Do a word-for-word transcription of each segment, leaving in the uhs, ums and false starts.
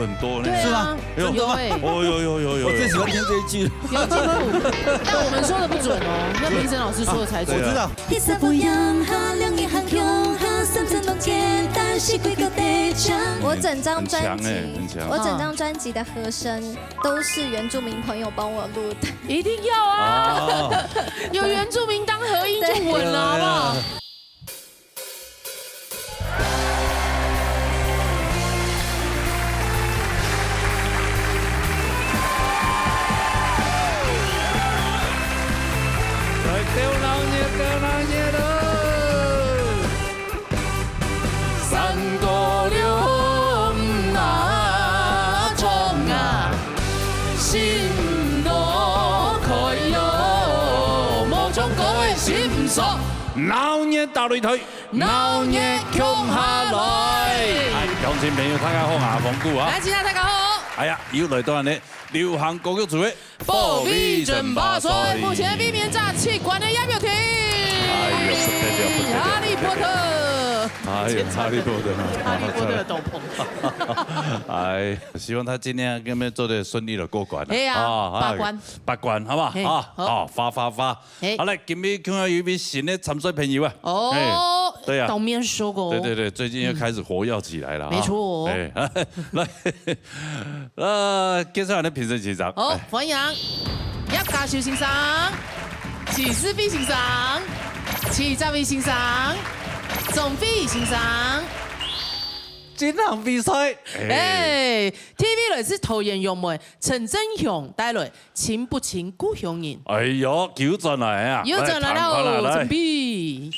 很多呢。对啊，是吗？哎呦，有哎。哦，有有有有有。我最喜欢听这一句。有进步，但我们说的不准哦，要评审老师说的才准。对啊。我知道。我整张专辑，很强欸，很强。我整张专辑的和声都是原住民朋友帮我录的。一定要啊！哦。有原住民当合音就稳了，好不好？对。 來，鬥鬧熱，鬥鬧熱囉！鬧熱打擂台，鬧熱共下來。哎，鄉親朋友，大家好，𠊎係峰哥啊。來，親愛大家好。哎呀，又來到恁呢流行歌曲組个保衛戰吧賽。目前衛冕者七關个葉玉婷。哎呦，不得了，不得了，哈利波特。哎呦，哈利波特。哈利波特个斗篷。哎，希望他今天跟我們做得順利地過關啊。哎呀，啊，八關。八關，好不好？嘿，啊，好。好，發发发。 嘿。好，來，今日看到有一位新的參賽朋友啊。哦，嘿，對啊。當面熟哦。對對對，最近又開始活躍起來了啊。沒錯。哎，來，呃，介紹恁呢評審席上。好，哎。歡迎葉嘉修先生、徐思菲先生、徐澤偉先生、鍾飛先生。進行比賽。哎。哎，第一位來自桃園楊梅，陳振雄帶來 親不親故鄉人。哎喲，又轉來啊！又轉來了哦，來，聽看啊，來。準備。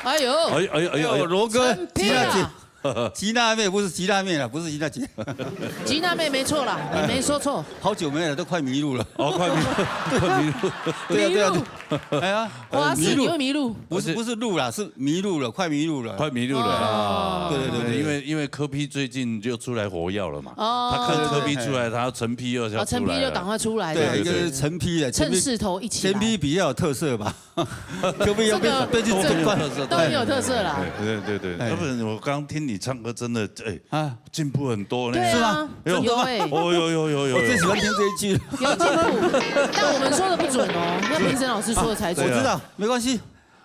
哎呦，哎，哎，哎，哎，罗哥，真拼啊！吉娜妹不是吉娜妹啦，不是吉娜姐。吉娜妹没错啦，你没说错。好久没来了，都快迷路了。哦，快迷路，快迷路。对啊，对啊，迷路。对。哎呀，滑鼠你会迷路。不是，不是路啦，是迷路了，快迷路了。快迷路了啊。对，对，对，对。因为，因为柯P最近就出来活跃了嘛。哦。他看柯P出来，他陈P又要出来了。哦，陈P就赶快出来了。对，对，对。就是陈P的，陈P，趁势头一起来。陈P比较有特色吧。柯P要被，这个被去整顿。都很有特色啦。对，对，对，对。哎。要不然我刚听你唱歌，真的，哎，啊。进步很多呢。对啊，哎呦，有哎。哦，有，有，有，有，有。我最喜欢听这一句。有进步，但我们说的不准哦，要评审老师说的才准。对啊。我知道，没关系，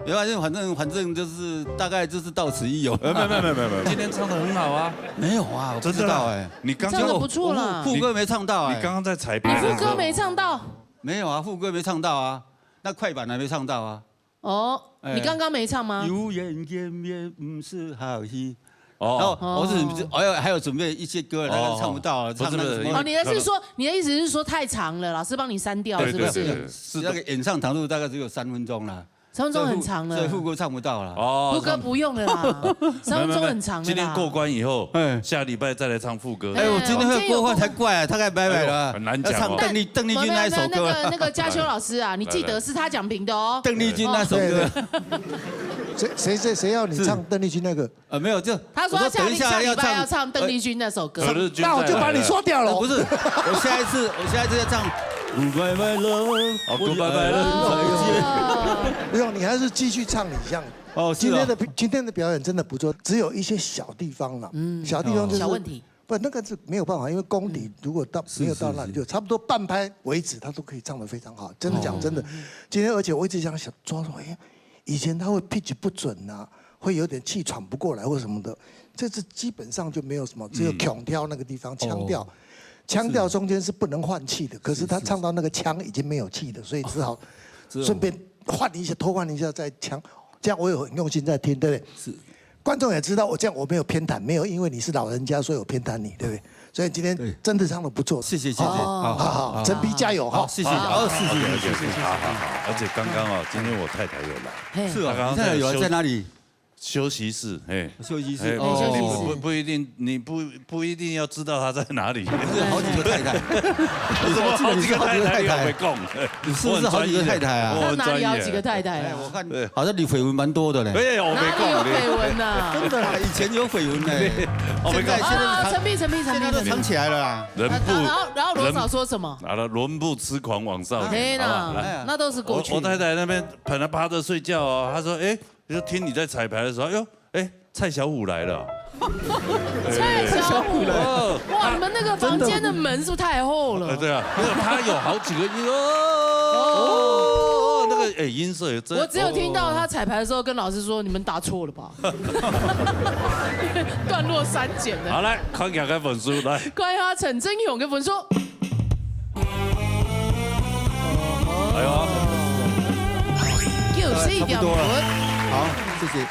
没关系，反正，反正就是大概就是到此一游。呃，没有，没有，没有，没有，没有，今天唱得很好啊。没有啊，我不知道哎。真的啦，你刚刚，唱得不错啦。我副，副歌没唱到哎。你刚刚在彩排的时候。你副歌没唱到？没有啊，副歌没唱到啊，那快板还没唱到啊。 哦，哎。你刚刚没唱吗？有缘见面不是好戏。哦。然后我是，哦。还有，还有准备一些歌，那个唱不到了，哦。唱那个什么。不是，不是，因为哦，你的是说，你的意思是说太长了，老师帮你删掉，对，是不是？对，对，对，是那个演唱长度大概只有三分钟啦。三分钟很长了。所以副，所以副歌唱不到了。哦，副歌不用了啦，三分钟很长了啦。没有，没有，没有，今天过关以后，哎。下礼拜再来唱副歌。哎，我今天会过关才怪啊，他该拜拜了。哎呦，很难讲哦。要唱邓丽，邓丽君那一首歌。那，那，那个，那个嘉修老师啊，你记得是他讲评的哦。来，来。 邓丽君那首歌。哦。对，对。谁，谁，谁，谁要你唱邓丽君那个？是。呃，没有，就，他说他下，我说等一下要唱，下礼拜要唱邓丽君那首歌。呃，那我就把你刷掉了。呃，不是，我下一次，我下一次要唱Goodbye My Love，哦，Goodbye My Love。哦。不用，你还是继续唱你这样。哦，是哦。今天的，今天的表演真的不错，只有一些小地方了。嗯。小地方就是，哦。小问题。 不，那个是没有办法，因为功底如果到，嗯。没有到那里，是，是，是。就差不多半拍为止，他都可以唱得非常好。真的讲真的，哦。今天而且我一直想，想抓住，哎，以前他会pitch不准啊，会有点气喘不过来或什么的，这次基本上就没有什么，只有嗯。强调那个地方，腔调，哦。腔调中间是不能换气的，可是他唱到那个腔已经没有气的，所以只好是哦。顺便换一下，偷换一下再腔，这样我有很用心在听，对不对？是。 观众也知道我这样我没有偏袒，没有因为你是老人家，所以我偏袒你，对不对？所以今天对。真的唱得不错。谢谢，谢谢。哦。好，好，好，好。陈皮加油，好，哈。谢谢，好，好，谢谢，谢谢，谢谢。好，好，好。而且刚刚哦，今天我太太有来。嘿。是哦，她刚刚你太太有来，在哪里？在休，休息室，嘿。休息室，哎，哦。你不，不，不一定，你不，不一定要知道她在哪里。不是好几个太太。你怎么好几个太太？你有没讲？ 你是不是好几个太太啊？我很专业。我很专业。他哪里好几个太太啊？哎，我看对。好像你绯闻蛮多的嘞。哎，我没讲，哪里有绯闻啊？真的啦，以前有绯闻呢。我没讲。现在，现在都藏，啊，陈皮，陈皮，陈皮，现在都藏起来了啦。人不，啊，然后，然后罗嫂说什么？人，好了，人不痴狂枉少年，嘿啦，好不好？来。那都是过去的。我，我太太那边可能趴着睡觉哦，她说，哎，就听你在彩排的时候，哎呦， 哎，蔡小虎来了哦。蔡小虎。哦。哇，你们那个房间的门是不是太厚了？呃，对啊，没有，他有好几个音，哦，哦。那个，哎，音色也真，我只有听到他彩排的时候跟老师说：“你们打错了吧？”段落删减的。好，来，看一下分数，来。看一下陈振雄的分数。 哎呦。九十一点五。差不多了。好，谢谢。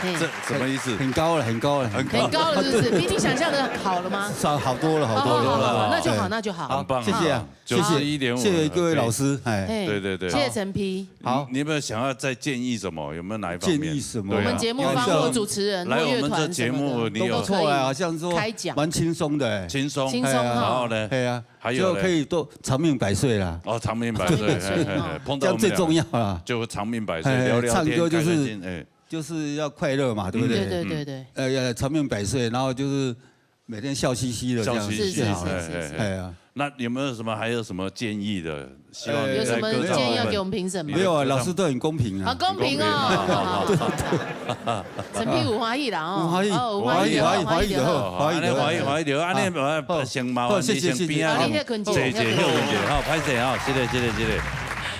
嘿。这什么意思？很高了，很高了，很高。很高了，是不是？比你想象的好了吗？是啊，好多了，好多了。哦，好，好，好，那就好，对。那就好。好，很棒，谢谢啊，很棒。谢谢，九十一点五，谢谢各位老师，哎。嘿，对，对，对。谢谢陈皮。好。你，你有没有想要再建议什么？有没有哪一方面？建议什么？对啊。我们节目方或主持人或乐团什么的，来我们这节目，你有都可以开讲。都不错啊，好像说蛮轻松的，哎。轻松。轻松哈。哎呀。然后呢？哎呀。 还有嘞。就可以都长命百岁啦。哦，长命百岁，长命百岁，嘿，嘿，嘿，哦。碰到我们两个这样最重要啦。就长命百岁，嘿，聊聊天，唱歌就是，开开心，哎。就是要快乐嘛，对不对？嗯。对，对，对，对。呃，要长命百岁，然后就是每天笑嘻嘻的这样子就好了。笑嘻嘻，是，是，是，是，是。哎呀。那有没有什么，还有什么建议的？希望你在歌唱部分，有什么建议要给我们评审吗？没有啊，老师都很公平啊。好公平哦。很公平。好，好，好，好。 陈皮有欢喜啦，哦。有欢喜，哦，有欢喜，有欢喜，有欢喜，有欢喜。哦，安尼欢喜，欢喜就好，安尼，好，呃，先麻烦你先邊仔，好，謝謝，謝謝。啊，你先坐一下，好，坐一下，好，歹勢，好，謝謝，謝謝，謝謝。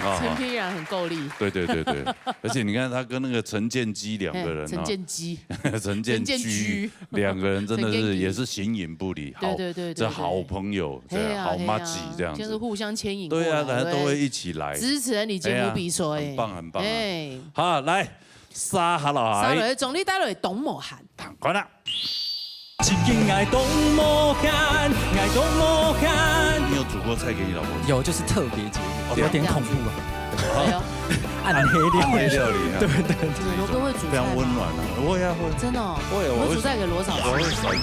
哦，陳皮人很夠力。對，對，對，對。而且你看他跟那個陳建基兩個人，嘿，陳建基。哦，陳建基，陳建基。兩個人真的是也是形影不離，好，對，對，對，對，這好朋友，對，嘿啊，好麻吉這樣子。嘿啊，就是互相牽引過來，對啊，大家都會一起來。對不對？支持你節目比賽，哎呀，很棒，很棒啊。哎。好，來， 續落來。續落來，總理帶落來當無閒。同款啦。一斤愛當無閒，愛當無閒。你有煮過菜給你老婆吃？有，就是特別節目，哦，有點恐怖啊。哎呦，暗黑料理。暗黑料理啊。对对对。对，罗哥会煮菜吗？非常温暖啊，我也会。真的哦？会，我会，我会煮菜给罗嫂吃。我会甩锅。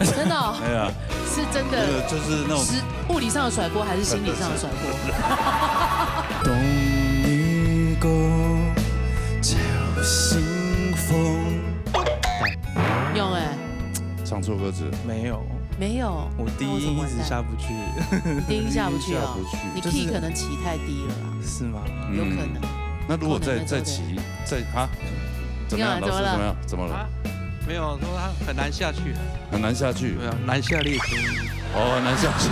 真的哦？哎呀，是真的。那个就是那种，是物理上的甩锅，还是心理上的甩锅？冬雨过，秋信风。有哎。唱错歌词。没有。没有？我低音一直下不去。那我怎么完蛋？你低音下不去哦？低音下不去。你 key 可能起太低了啦。是吗？有可能。嗯。那如果再，可能会再起，再，啊？怎么样？你干嘛？老师，怎么样？怎么了？啊？没有，说它很难下去。很难下去？对啊，难下列车。哦，很难下去。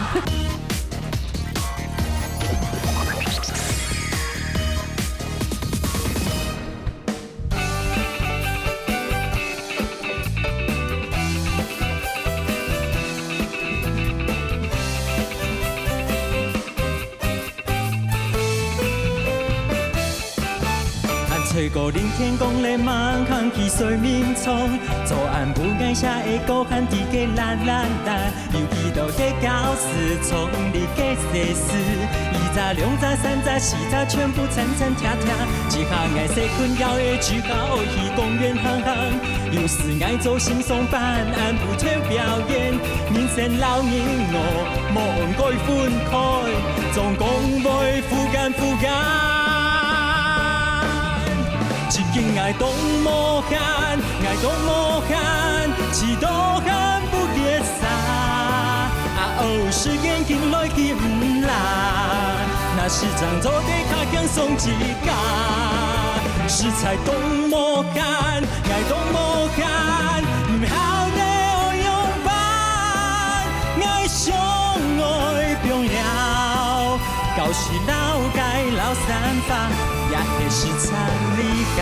吹過林天公个滿腔汽水眠床，昨暗晡𠊎寫个歌還在該啦啦啦，有幾多个教師從你个世事，一隻、兩隻、三隻、四隻，全部層層疊疊。這下𠊎洗困覺个，這下愛去公園行行。 有時𠊎做先上班，暗晡頭表演，人生摎人我無愛分開，總講會負擔負擔。最近𠊎當無閒，𠊎當無閒，試著閒毋結煞。啊哦，時間緊來緊毋罅，若時常做得較輕鬆自家，實在當無閒。 𠊎當無閒，毋曉得愛仰般，𠊎想愛放尞，教室、樓街摎山花，也係時常旅行，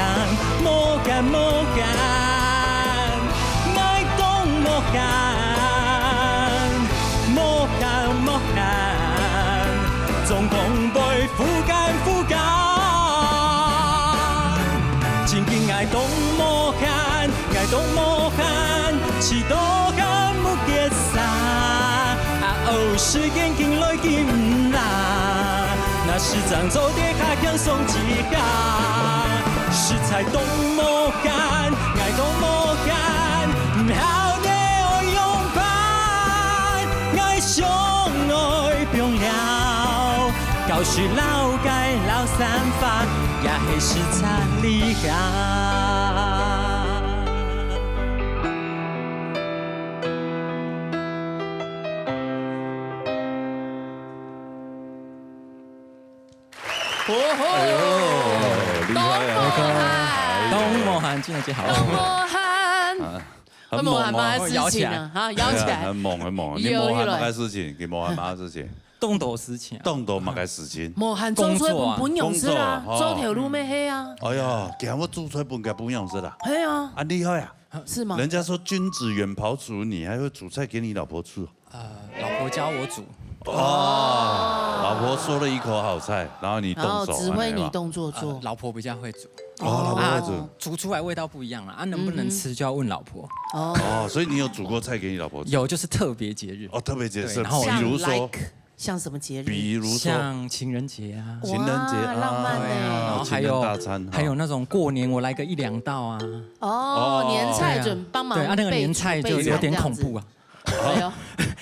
無閒無閒，𠊎當無閒，無閒無閒，總講會負擔負擔。 真經𠊎當無閒，𠊎當無閒，試著閒毋結煞。啊哦，時間緊來緊毋罅，若時常做得較輕鬆自家。實在當無閒，𠊎當無閒，毋曉得愛仰般，𠊎想愛放尞。 教室、樓街摎山花，也係時常旅行。哦吼！哎呦，厲害啊！當無閒，當無閒，真的是好。當無閒。啊，很猛哦。當無閒嘛，事情啊，搖起來。哈，搖起來。對啊，很猛，很猛。你無閒麼个事情？你無閒麼个事情？ 當多事情啊。當多麼个事情？無閒做菜分餔娘食啦，工作啊。哦。做頭路咩係啊？哎呀，今日做菜分佢餔娘食啦。係啊。恁厲害啊！是嗎？人家說君子遠庖廚，你還會煮菜給你老婆吃？呃，老婆教我煮。哦，老婆說了一口好菜，然後你動手，然後指揮你動作做。恁樣啊。呃，老婆比較會煮。哦，老婆會煮。啊，煮出來味道不一樣啦，啊，能不能吃就要問老婆。嗯哼。哦。哦，所以你有煮過菜給你老婆吃？有，就是特別節日。哦，特別節日，對，然後我就比如說， 像什麼節日？比如說，像情人節啊。情人節啊，哇，浪漫欸。對啊，然後還有，情人大餐，哈。還有那種過年我來個一兩道啊。哦，哦。年菜準幫忙備，對啊，那個年菜就有點恐怖啊。備菜這樣子。哎呦。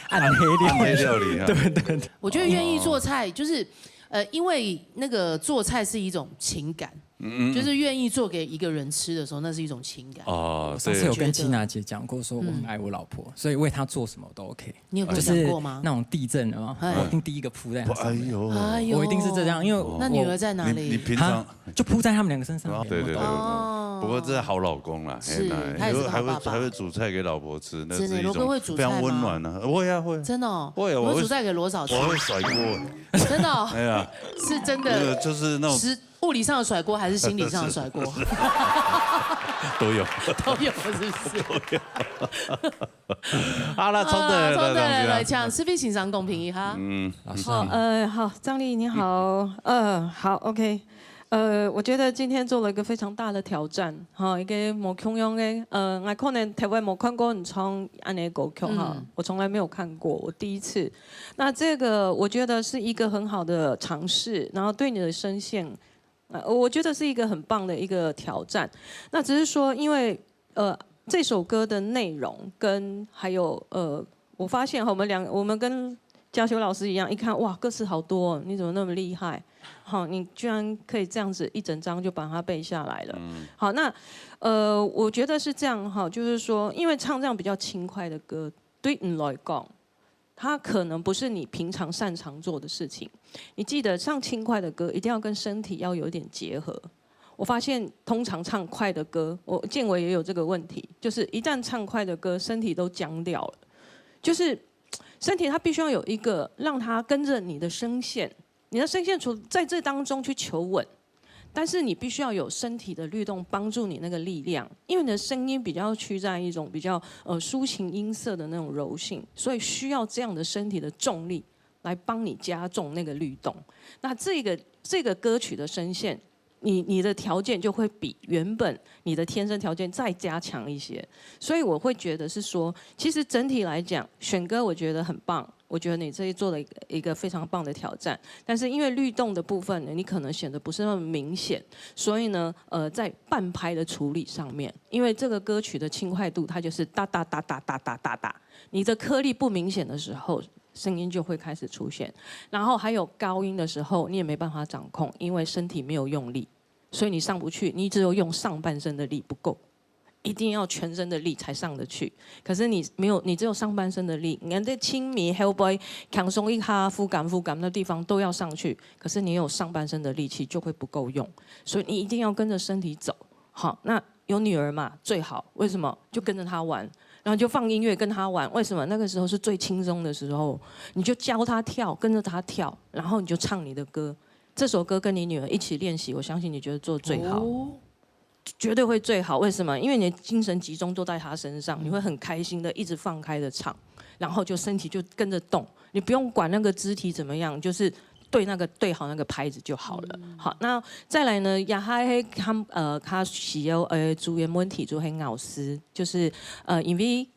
暗黑料理。暗黑料理啊。對對對。我覺得願意做菜，就是，呃，因為那個做菜是一種情感，嗯嗯嗯。就是願意做給一個人吃的時候，那是一種情感。哦，我上次有跟，對。吉娜姐講過，說我很愛我老婆，嗯。所以為她做什麼我都OK。 你有跟我講過嗎？就是那種地震，有沒有？哎。我一定第一個撲在她上面。哎呦。哎呦。我一定是這樣，因為我，那女兒在哪裡？你，你平常，啊，就撲在他們兩個身上。哦，對對對。哦。不過這是好老公啦，是，嘿，那，他也是個好爸爸。還會，還會煮菜給老婆吃，那是一種非常溫暖的。真的，羅哥會煮菜嗎？我也會。真的哦？會啊，我會，你會煮菜給羅嫂吃？我會甩鍋。真的哦？哎呀，是真的。那個就是那種，是物理上的甩鍋，還是心理上的甩鍋？都有。都有，是不是？都有。 好啦，聰仔，啊，聰仔，來，來，來，來，請思菲先生公平一下。嗯。老師好，好。呃，好，張麗你好，呃，好，OK。呃，我覺得今天做了一個非常大的挑戰，哈，一個無共樣的，呃，我可能台灣無看過你唱恁樣的歌曲哈，嗯。我從來沒有看過，我第一次。那這個我覺得是一個很好的嘗試，然後對你的聲線呃，我觉得是一个很棒的一个挑战。那只是说，因为呃这首歌的内容跟还有呃，我发现哈，我们两我们跟嘉修老师一样，一看哇，歌词好多哦，你怎么那么厉害？好，你居然可以这样子一整张就把它背下来了。好，那呃，我觉得是这样哈，就是说，因为唱这样比较轻快的歌，对你来讲，它可能不是你平常擅长做的事情。你记得唱轻快的歌，一定要跟身体要有一点结合。我发现通常唱快的歌，我建伟也有这个问题，就是一旦唱快的歌，身体都僵掉了。就是身体它必须要有一个让它跟着你的声线，你的声线除在这当中去求稳，但是你必须要有身体的律动帮助你那个力量，因为你的声音比较趋在一种比较呃抒情音色的那种柔性，所以需要这样的身体的重力来帮你加重那个律动。那这个这个歌曲的声线，你你的条件就会比原本你的天生条件再加强一些。所以我会觉得是说，其实整体来讲，选歌我觉得很棒，我觉得你这一做了一个一个非常棒的挑战。但是因为律动的部分呢，你可能显得不是那么明显，所以呢，呃，在半拍的处理上面，因为这个歌曲的轻快度它就是哒哒哒哒哒哒哒哒，你的颗粒不明显的时候，声音就会开始出现。然后还有高音的时候，你也没办法掌控，因为身体没有用力，所以你上不去，你只有用上半身的力不够。一定要全身的力才上得去。可是你没有，你只有上半身的力，你的轻微后背、强松一下、腹感、腹感那地方都要上去，可是你有上半身的力气就会不够用，所以你一定要跟着身体走。好，那有女儿嘛最好，为什么？就跟着她玩，然后就放音乐跟她玩。为什么？那个时候是最轻松的时候，你就教她跳，跟着她跳，然后你就唱你的歌。这首歌跟你女儿一起练习，我相信你觉得做最好。哦，绝对会最好。为什么？因为你的精神集中都在他身上，你会很开心的一直放开的唱，然后就身体就跟着动，你不用管那个肢体怎么样，就是对那个对好那个拍子就好了。好，那再来呢，也還係較呃較需要呃注意的問題就係咬字，就是呃因为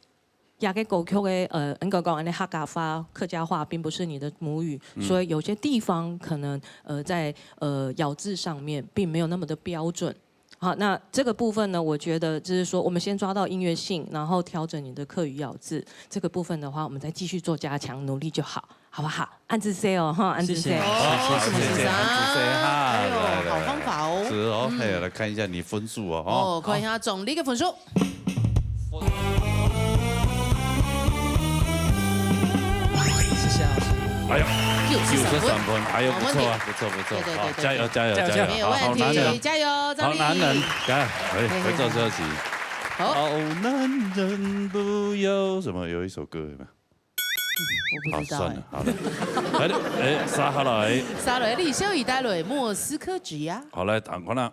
這个歌曲个呃，應該講恁樣客家話、客家話並不是你的母語，所以有些地方可能呃在呃咬字上面并没有那么的标准。好，那这个部分呢，我觉得就是说，我们先抓到音乐性，然后调整你的客语咬字。这个部分的话，我们再继续做加强，努力就好，好不好？恁仔細哦，哈，恁仔細。謝謝，謝謝，謝謝，恁仔細哈，哎呦，來，來，好方法哦。是哦，哎，來看一下你分数哦，哈。哦，看一下總理的分数。谢谢老师。哎呦，九十三分。九十三分，哎呦，不错啊，不错，不错，对对对对，好，加油，加油，加油，加油，没有问题，好，好男人，加油，张力。好男人，来，哎，回到消息。好，好男人都要什么？有一首歌有没有？我不知道哎。好，算了，好了，来，哎，接下来，接下来，李孝仪帶來莫斯科之夜。好，來，同款啦。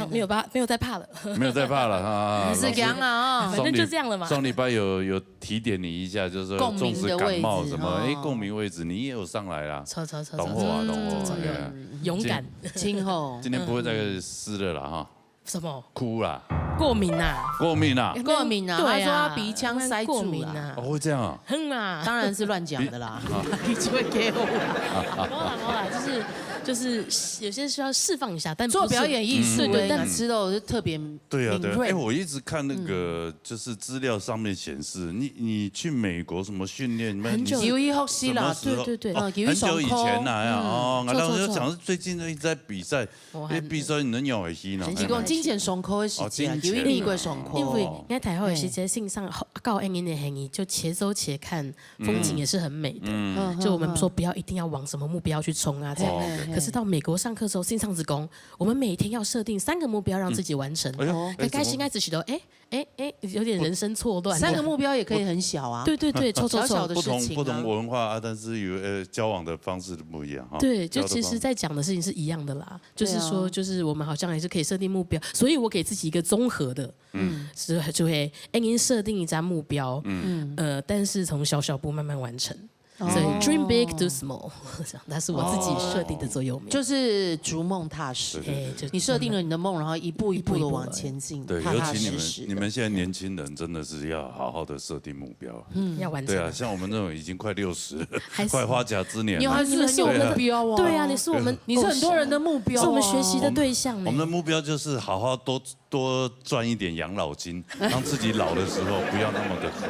像没有办法，没有在怕了。没有在怕了哈。是这样啊，反正就这样了嘛。上礼拜有有提点你一下，就是说共鸣的重视感冒什么，位置哦哎，共鸣位置你也有上来啦。错错错懂我啊，错，懂我啊。错错哎呀勇敢。今后今天不会再撕了啦哈。什么？哭啦。过敏啊。过敏啊，过敏啊，对啊他说他鼻腔塞住了。过敏啊，哦，会这样啊。哼啊，当然是乱讲的啦，你就会给我。没有啦没有啦，就是就是有些需要释放一下，但不是做表演艺术对对，的，但你知道我就特别对啊，对啊。敏锐哎，我一直看那个，就是资料上面显示，你你去美国什么训练，很久你是由于学习啦什么时候对对对啊，由于很久以前上课呐，哎呀，哦，嗯然后就错错错想说最近一直在比赛，我哎，比赛你能有耳机呢？很是讲之前上课的时哦，节啊，之前由于美国上课，因为刚才好有时节性上教演员的行为，就且走且看，风景也是很美的。嗯，就我们说不要一定要往什么目标去冲啊，这样。嘿嘿嘿可是到美国上课之后，性上子功，我们每天要设定三个目标让自己完成。哎呦，哦刚开始应该只许多，哎哎哎，有点人生错乱。三个目标也可以很小啊，对对对，错错错小小的，不同事情啊不同文化啊，但是有呃交往的方式不一样哈。对，就交的方其实在讲的事情是一样的啦，就是说，对啊就是我们好像还是可以设定目标，所以我给自己一个综合的，嗯，是就会哎，给你设定一张目标，嗯呃，但是从小小步慢慢完成，所以 dream big do small，这样，那是我自己设定的座右铭。就是逐梦踏实。哎，就你设定了你的梦，然后一步一步的往前进，对，踏踏尤其你们实实。你们现在年轻人真的是要好好的设定目标。要完成对啊，了。像我们这种已经快六十还，是快花甲之年了，你还是很有对啊目标哦。对啊，你是我们你是很多人的目标哦，是我们学习的对象呢。我们的目标就是好好多多赚一点养老金，让自己老的时候不要那么的苦。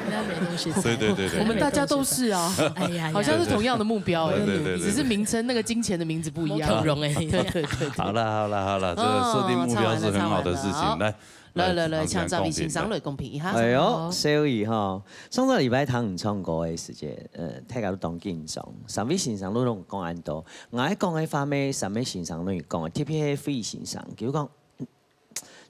不要没东西。对对对对我们大家都是啊，哎呀，好像是同样的目标哎，对对对对只是名称那个金钱的名字不一样。同荣哎，对对对对。好了好了好了，这个设定目标是很好的事情。哦来来来来，来请这位先生来来公平一下。哎呦，哦小雨哈，上个禮拜聽你唱歌个時節，呃，大家都當緊張，三位先生都攏講恁多，𠊎講个話咩，三位先生都有講，特別係費先生，佢講，嗯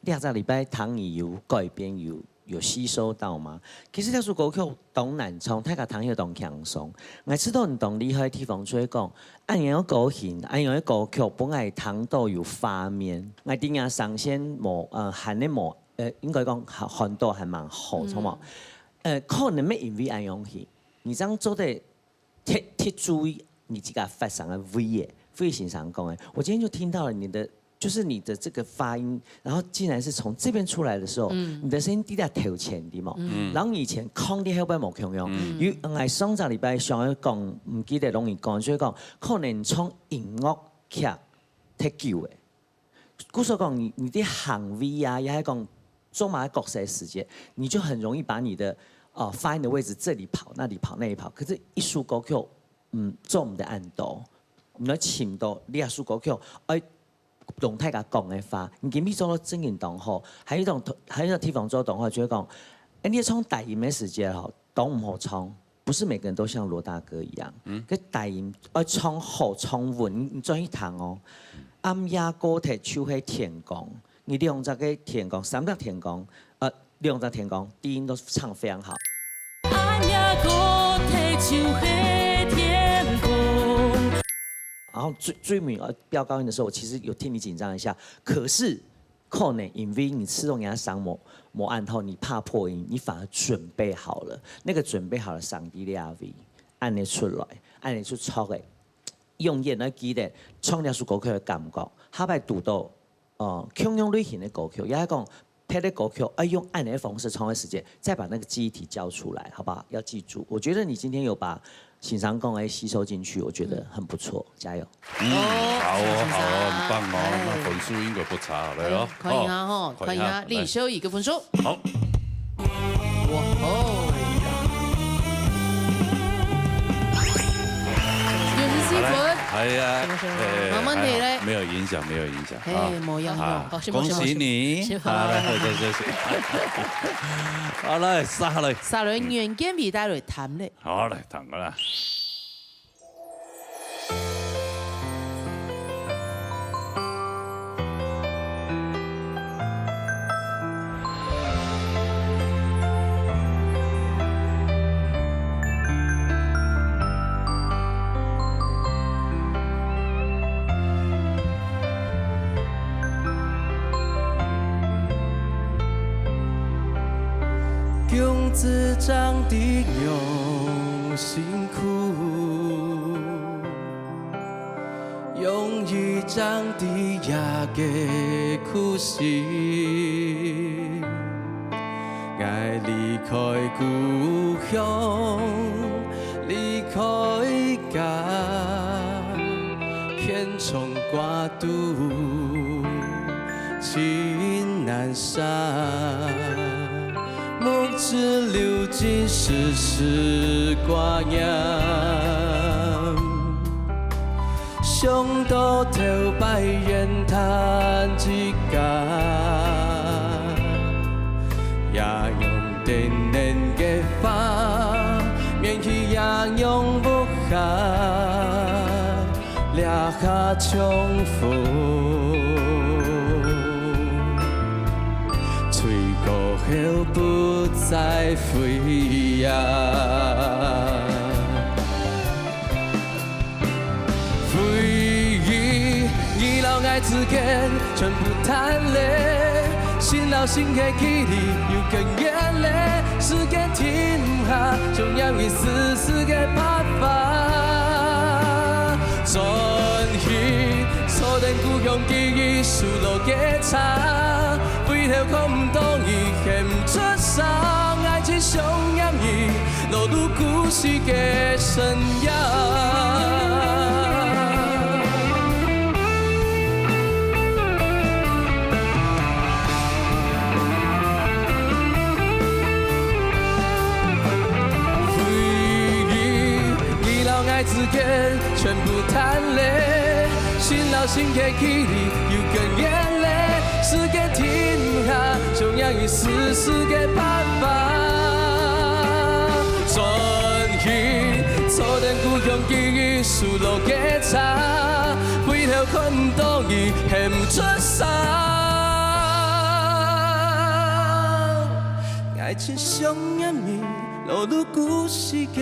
這隻禮拜聽你有改變，有有吸收到嗎？其實這首歌曲當難唱，大家聽起來當輕鬆。𠊎知道你當厲害个地方，就係講，恁樣个歌型，恁樣个歌曲，分𠊎聽到有畫面。𠊎知你聲線無，呃，還係無，呃，應該講還，還都還蠻好，著無？呃，可能乜因為恁樣去，你正做得特，特注意你自家發聲个位个，費先生講个，我今天就聽到了你的，就是你的這個發音，然後竟然是從這邊出來的時候，你的聲音低到頭前，對嗎？然後以前空的後背無共樣，有，𠊎上隻禮拜想要講，毋記得攏你講，就係講，可能唱音樂劇忒久个。 故所講你，你的行為啊，也係講做麼个角色个時節，你就很容易把你的，呃，發音的位置這裡跑，那裡跑，那裡跑。可是一首歌曲，嗯，做毋得恁多，你要尋到這首歌曲，哎，用大家講个話，你今日做到正經當好，還有一種，還有一種地方做當好，就係講，哎，你唱低音个時節吼，當毋好唱。 不是每個人都像羅大哥一樣，嗯，个低音愛唱好唱穩，你，你轉去聽哦。暗夜高鐵就係天光，你兩隻个天光，三隻天光，呃，兩隻天光，低音都唱非常好。暗夜高鐵就係天光。然後最最尾呃飆高音的時候，我其實有替你緊張一下，可是可能因為你試著人家聲無無恁好，你怕破音，你反而準備好了。那個準備好了，上帝的阿威，按呢出來，按呢出錯个，永遠愛記得唱這首歌曲的感覺。下擺堵到呃共樣類型的歌曲，也係講別的歌曲，愛用按呢的方式唱的時間，再把那個記憶體叫出來，好不好？要記住，我覺得你今天有把先生講个吸收進去，我覺得很不錯，加油。嗯，好哦，先生好哦，很棒哦，哎那分數應該不差，來哦，可以啊吼，哦可以啊，來李修一个分數。好，哇吼，九十四分，哎呀，哎沒問題嘞還好沒有影響，沒有影響，嘿，啊無影響。啊好，先恭喜你，先好來，好，謝謝，好來，下來，下來袁建偉帶來談咧。好來，談過啦。用子正知仰辛苦，用伊正知爺个苦心。𠊎離開故鄉，離開家， 虔誠掛肚盡難捨，目汁流盡絲絲掛念。想到頭擺言談之間，也用 天然个花，面去也用無閒，這下重逢，吹過後不再回憶。 回憶，你摎𠊎之間全部淡咧，心摎心个距離又更遠咧。時間停毋下，想念你絲絲个白髮。轉去，坐等故鄉記憶樹落个茶，回頭看毋到你，喊毋出聲。愛情想念你， 落入故事个深夜。回憶，你摎𠊎之間全部淡咧，心摎心个距離又更遠咧。時間停毋下，想念你絲絲个白髮。 轉去，坐等故鄉記憶樹落个茶，回頭看毋到你，喊毋出聲。愛情想念你，落入故事个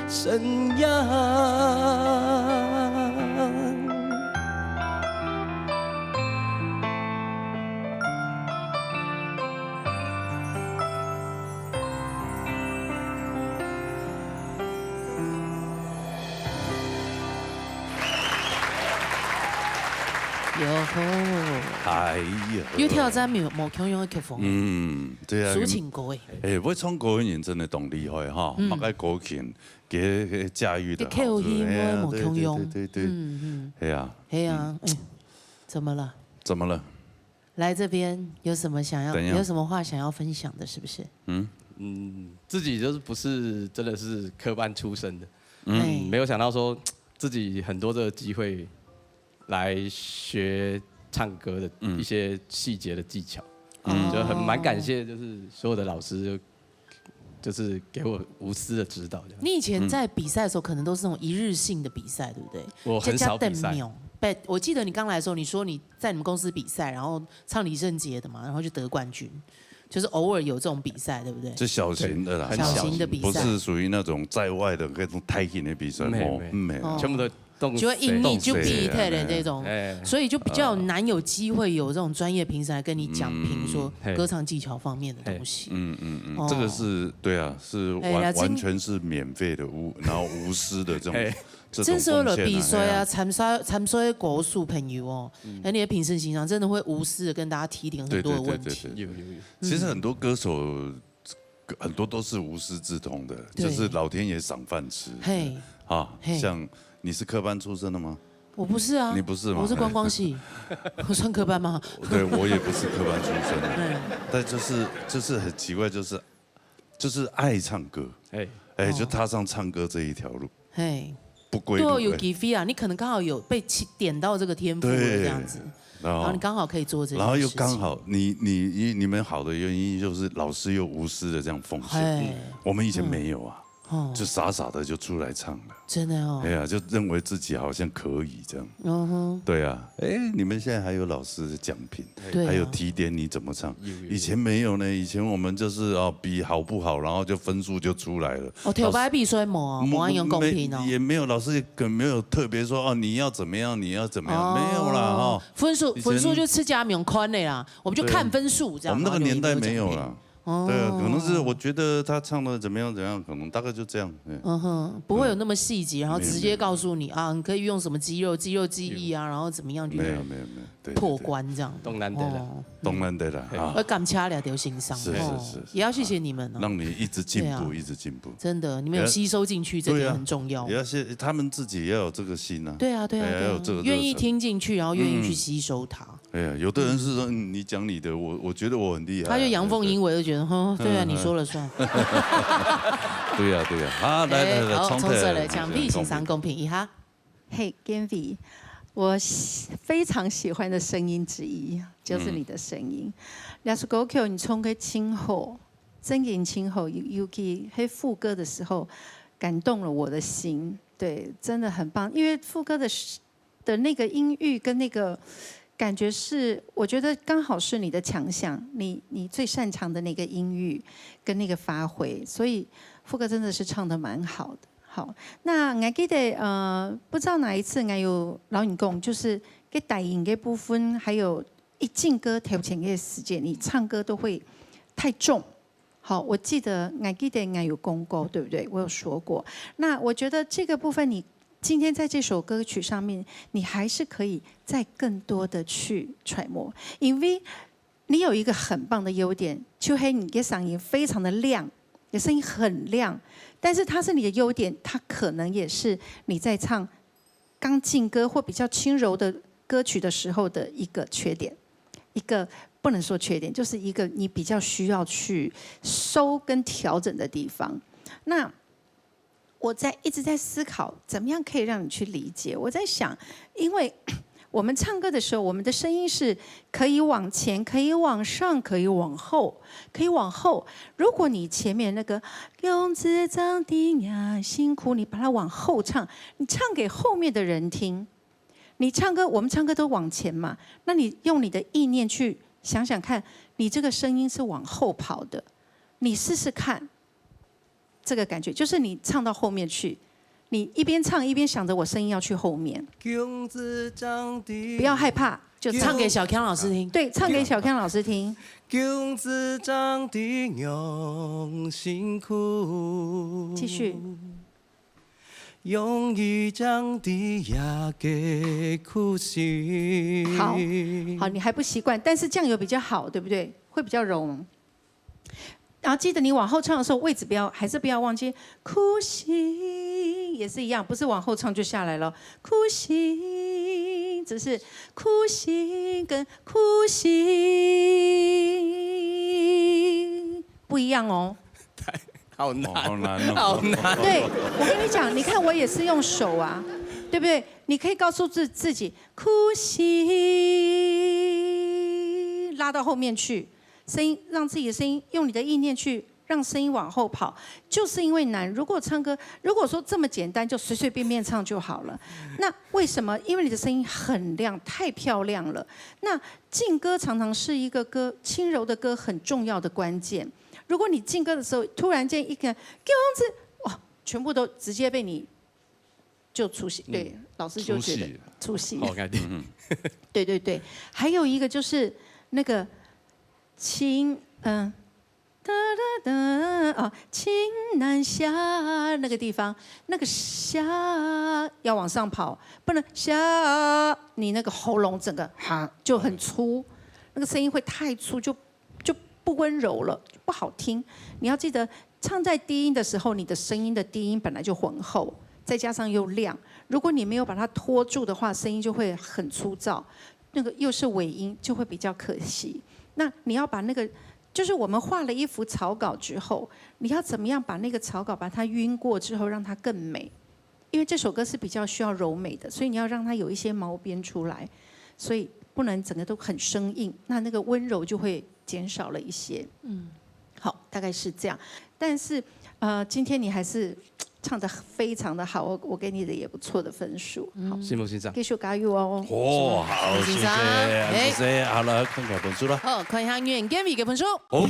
深夜。 哟吼，哎呀，有挑戰無？無共樣个曲風，嗯，對啊，抒情歌誒。哎，會唱歌个人真的當厲害哈，嗯。麼个歌曲，佢，佢駕馭得好，佢口音會無共樣，哎呀，對，對，對，對，對。嗯，嗯。哎呀，係啊，嗯。哎，怎麼了？怎麼了？ 來這邊有什麼想要，怎樣？有什麼話想要分享的，是不是？嗯？嗯，自己就是不是真的是科班出身的，嗯。哎。嗯，沒有想到說自己很多這個機會來學唱歌的一些細節的技巧，嗯。就很，蠻感謝，就是所有的老師就，就是給我無私的指導，這樣。你以前在比賽的時候，可能都是那種一日性的比賽，對不對？我很少比賽。加加等秒。不，我記得你剛來的時候，你說你在你們公司比賽，然後唱李聖傑的嘛，然後就得冠軍，就是偶爾有這種比賽，對不對？就小型的啦，很小型的比賽。不是屬於那種在外的那種大型的比賽，沒有，沒有。沒有。哦。全部都 就會因為就比賽的那種，哎。所以就比較難有機會有這種專業評審來跟你講評，嗯。說歌唱技巧方面的東西。嗯，嗯，嗯，哦。這個是，對啊，是完，哎，那真，完全是免費的，無，然後無私的這種，哎。這種奉獻啊，真所有的比賽啊，哎呀。參賽，參賽的歌手朋友哦，嗯。那你的評審席上真的會無私的跟大家提點很多的問題。對，對，對，對，對。有，有，有。其實很多歌手 很多都是無師自通的，對。就是老天爺賞飯吃。嘿。啊，嘿。像你是科班出身的嗎？我不是啊，你不是嗎？我是觀光系，我算科班吗？对，我也不是科班出身的，嗯。但就是，就是很奇怪，就是，就是爱唱歌，哎。哎，就踏上唱歌这一条路。哦。嘿。不归路，对，有机会啊，你可能刚好有被起，点到这个天赋了，对。这样子。 然后，然后你刚好可以做这件事情。然后又刚好，你，你，你，你们好的原因就是老师又无私的这样奉献，嘿。我们以前没有啊，嗯。哦。就傻傻的就出来唱了。真的哦。哎呀，就认为自己好像可以这样。嗯哼。对啊，哎，你们现在还有老师的讲评，对啊。还有提点你怎么唱。有，有，有。以前没有呢，以前我们就是，哦，比好不好，然后就分数就出来了。哦，头擺比赛无啊，老师，无恁样公平哦。没，也没有，老师也没有特别说，哦，你要怎么样，你要怎么样，哦。没有啦，哦。 分数，以前分数就自家用看的啦，我们就看分数这样，对。我们那个年代没有啦。然后留一个奖品。哦。对啊，可能是我觉得他唱得怎么样怎样，可能大概就这样，嗯。嗯哼，不会有那么细节，然后直接告诉你，没有，没有。啊，你可以用什么肌肉，肌肉记忆啊，没有。然后怎么样去没有，没有，没有，对，对，对。破关这样。当难得了。哦。当难得了，嘿。啊。要感谢了刘先生，是，是，哦，是，是，也要谢谢你们哦。啊，让你一直进步，对啊。一直进步。真的，你们有吸收进去，也，这点很重要。对啊，也要谢，他们自己也要有这个心啊。对啊，对啊，哎，对啊，要有这个热忱。愿意听进去，然后愿意去吸收它。嗯。 哎呀，有的人是说，嗯，你讲你的，我，我觉得我很厉害啊，他就阳奉阴违，就觉得，哼，对啊，嗯，你说了算。对啊，对啊。好，来，哎，来，来，好，冲出来，冲出来，请魏先生公平一下。嘿，Genvi，我喜，非常喜欢的声音之一，就是你的声音。嗯。这首歌曲你唱个真好，真个真好，尤，尤其迄副歌的时候，感动了我的心。对，真的很棒，因为副歌的时，的那个音域跟那个感觉是，我觉得刚好是你的强项，你，你最擅长的那个音域跟那个发挥，所以副歌真的是唱得蛮好的。好，那我还记得，呃，不知道哪一次，我有老尹讲，就是个大音个部分，还有一进歌头前个时间，你唱歌都会太重。好，我记得，我还记得我有讲过，对不对？我有说过。那我觉得这个部分，你今天在这首歌曲上面，你还是可以再更多的去揣摩，因为你有一个很棒的优点，就係你的嗓音非常的亮，你的声音很亮，但是它是你的优点，它可能也是你在唱刚劲歌或比较轻柔的歌曲的时候的一个缺点，一个不能说缺点，就是一个你比较需要去收跟调整的地方。那我在，一直在思考，怎么样可以让你去理解？我在想，因为我们唱歌的时候，我们的声音是可以往前、可以往上、可以往后、可以往后。如果你前面那个“用子长的呀辛苦”，你把它往后唱，你唱给后面的人听。你唱歌，我们唱歌都往前嘛，那你用你的意念去想想看，你这个声音是往后跑的，你试试看。 这个感觉，就是你唱到后面去，你一边唱一边想着我声音要去后面。不要害怕，就唱。唱给小康老师听。对，唱给小康老师听。继续。好，好，你还不习惯，但是这样有比较好，对不对？会比较柔。 然后记得你往后唱的时候，位置不要，还是不要忘记。苦心也是一样，不是往后唱就下来了。苦心，只是苦心跟苦心不一样哦。好难，哦，好难哦。好难。对，我跟你讲，你看我也是用手啊，对不对？你可以告诉自，自己，苦心，拉到后面去，声音，让自己的声音，用你的意念去让声音往后跑，就是因为难。如果唱歌，如果说这么简单，就随随便便唱就好了。那为什么？因为你的声音很亮，太漂亮了。那劲歌常常是一个歌，轻柔的歌很重要的关键。如果你劲歌的时候，突然间一个“囧子”，哇，全部都直接被你就出戏，对，嗯，老师就觉得出戏。出戏。好，我看你。嗯。对，对，对。还有一个就是那个轻，嗯，哒哒哒，哦，情难下那个地方，那个下要往上跑，不能下，你那个喉咙整个哈就很粗，那个声音会太粗，就，就不温柔了，就不好听。你要记得，唱在低音的时候，你的声音的低音本来就浑厚，再加上又亮，如果你没有把它托住的话，声音就会很粗糙。那个又是尾音，就会比较可惜。那你要把那个，就是我们画了一幅草稿之后，你要怎么样把那个草稿把它晕过之后，让它更美？因为这首歌是比较需要柔美的，所以你要让它有一些毛边出来，所以不能整个都很生硬，那那个温柔就会减少了一些。嗯。好，大概是这样。但是，呃，今天你还是唱得非常的好，我，我给你的也不错的分数。好。嗯。承蒙先生。继续加油哦。哦，好，承蒙先生。谢谢，哎。谢谢，好了，看看分数了。好，看一下阮Genvi个分数。好。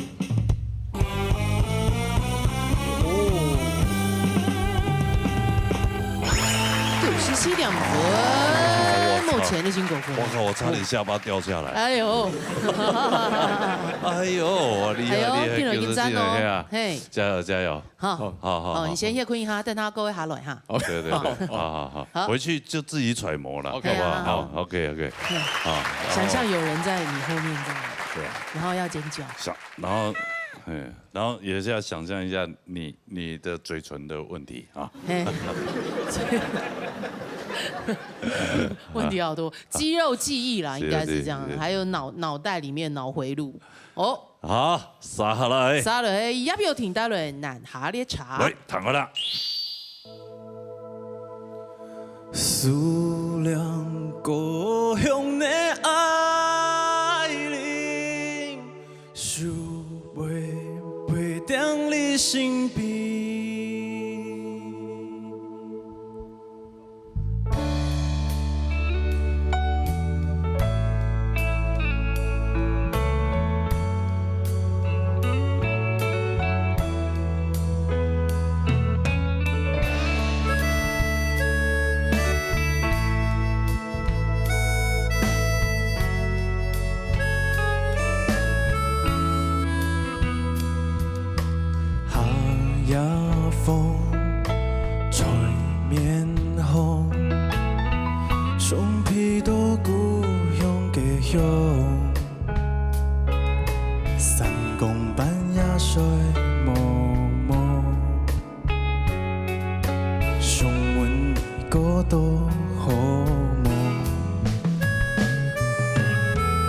九十七点分，哇，目前真个辛苦。我靠，我差点下巴掉下来。哎呦，哎呦，厉害，哎呦，厉害，拼了，紧张哦。给我进来，嘿啊。嘿。加油，加油。好。好，好，好，好。你先歇睏一下，等下各位下來哈。对，对，对，好，好，好。好。回去就自己揣摩了，OK。好不好？对啊。好，OK，OK。对。好，然后想象有人在你后面这样，对啊。然后要尖叫。想，然后，嘿，然后也是要想象一下你，你的嘴唇的问题啊。嘿。问题好多，肌肉记忆啦，是，应该是这样，是，是。还有脑，脑袋里面脑回路。哦。好，接下来。接下来，也要停下来，南下列车。来，听好了。思念故乡的爱人，守袂陪在你身边。 夏夜风吹面红，想起到故乡家乡，三更半夜睡茫茫。 想问你过到好无？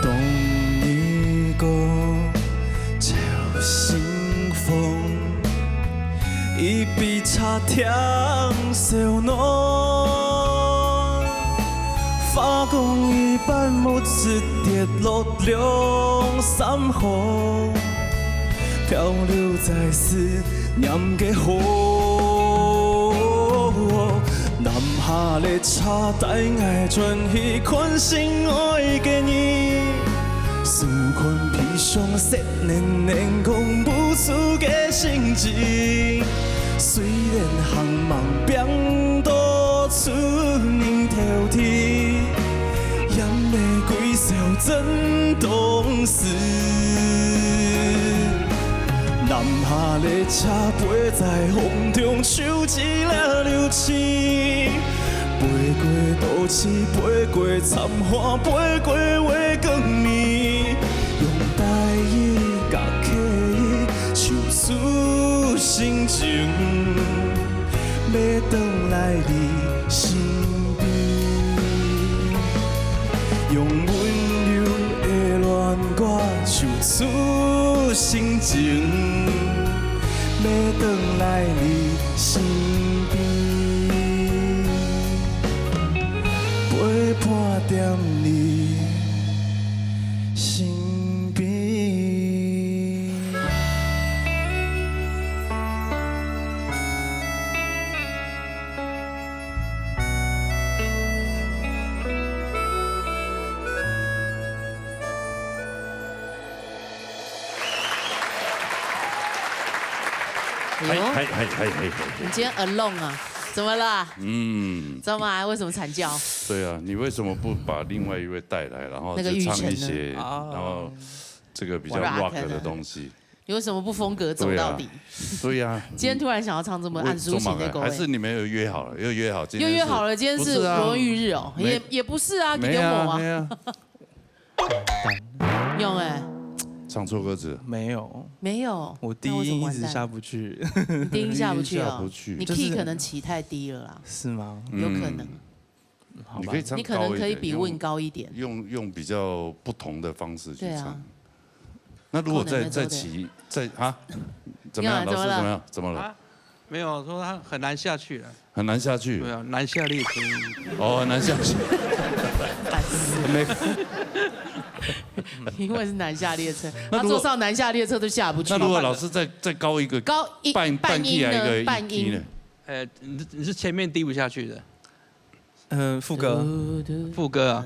冬日个朝晨风，一杯茶添烧暖。花光一半，木子跌落两三行，飘流在思 念个河。南下列车带𠊎转去看心爱个人，思念披上雪，冷冷扛不住个心情。虽然行忙拼到出人头地，眼泪归手真当时。 南下列车飞在风中，手一拉流星，飞过都市，飞过残花，飞过月光暝，用台语甲客语唱出心情。 要转来你身边，用温柔的恋歌唱出心情。要转来你身边，陪伴在你身边。 哎呦，嗨，嗨，嗨，嗨，嗨，嗨。你今天 alone 啊？怎么了？嗯。怎么啊？为什么惨叫？对啊，你为什么不把另外一位带来，然后那个就唱一些，玉成呢？哦。然后这个比较 rock 的东西？你为什么不风格走到底？对啊，对啊。今天突然想要唱这么暗抒情的歌，我也做不来。还是你们有约好了？又约好，今天是，又约好了，今天是不是啊？国庆日哦，没，也，也不是啊，没啊，几点钟啊？没啊。用哎。唱错歌词。没有。没有。我低音一直下不去。那为什么完蛋？你低音下不去哦。下不去。你 key 可能起太低了啦。是吗？有可能。嗯。 好吧。你可以唱高一点，你可能可以比 Win 高一点。用，用，用比较不同的方式去唱。对啊。那如果再，可能没做对。再起，再，啊？怎么样？你好，怎么了？老师怎么样？怎么了？啊？没有，说他很难下去了。很难下去？对啊，难下列车。哦，很难下去。烦死了。没。因为是南下列车，那如果，他坐上南下列车都下不去。那如果老师再，再高一个，高一，半，半音呢？半key还一个一key呢？半音。呃，你，你是前面低不下去的。 嗯，副歌。副歌啊。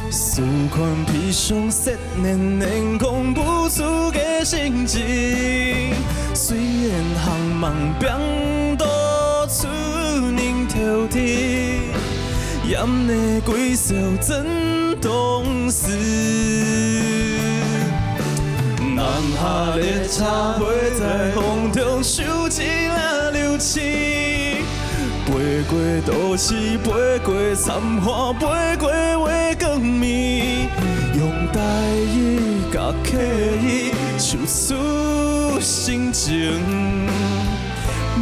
思念披上雪，冷冷扛不住个心情。雖然行夢拚到出人頭地，也毋會歸宿真當時。南下列車飛在風中，手一拉溜去，飛過都市，飛過山花，飛過月光暝，用台語甲客語唱出心情。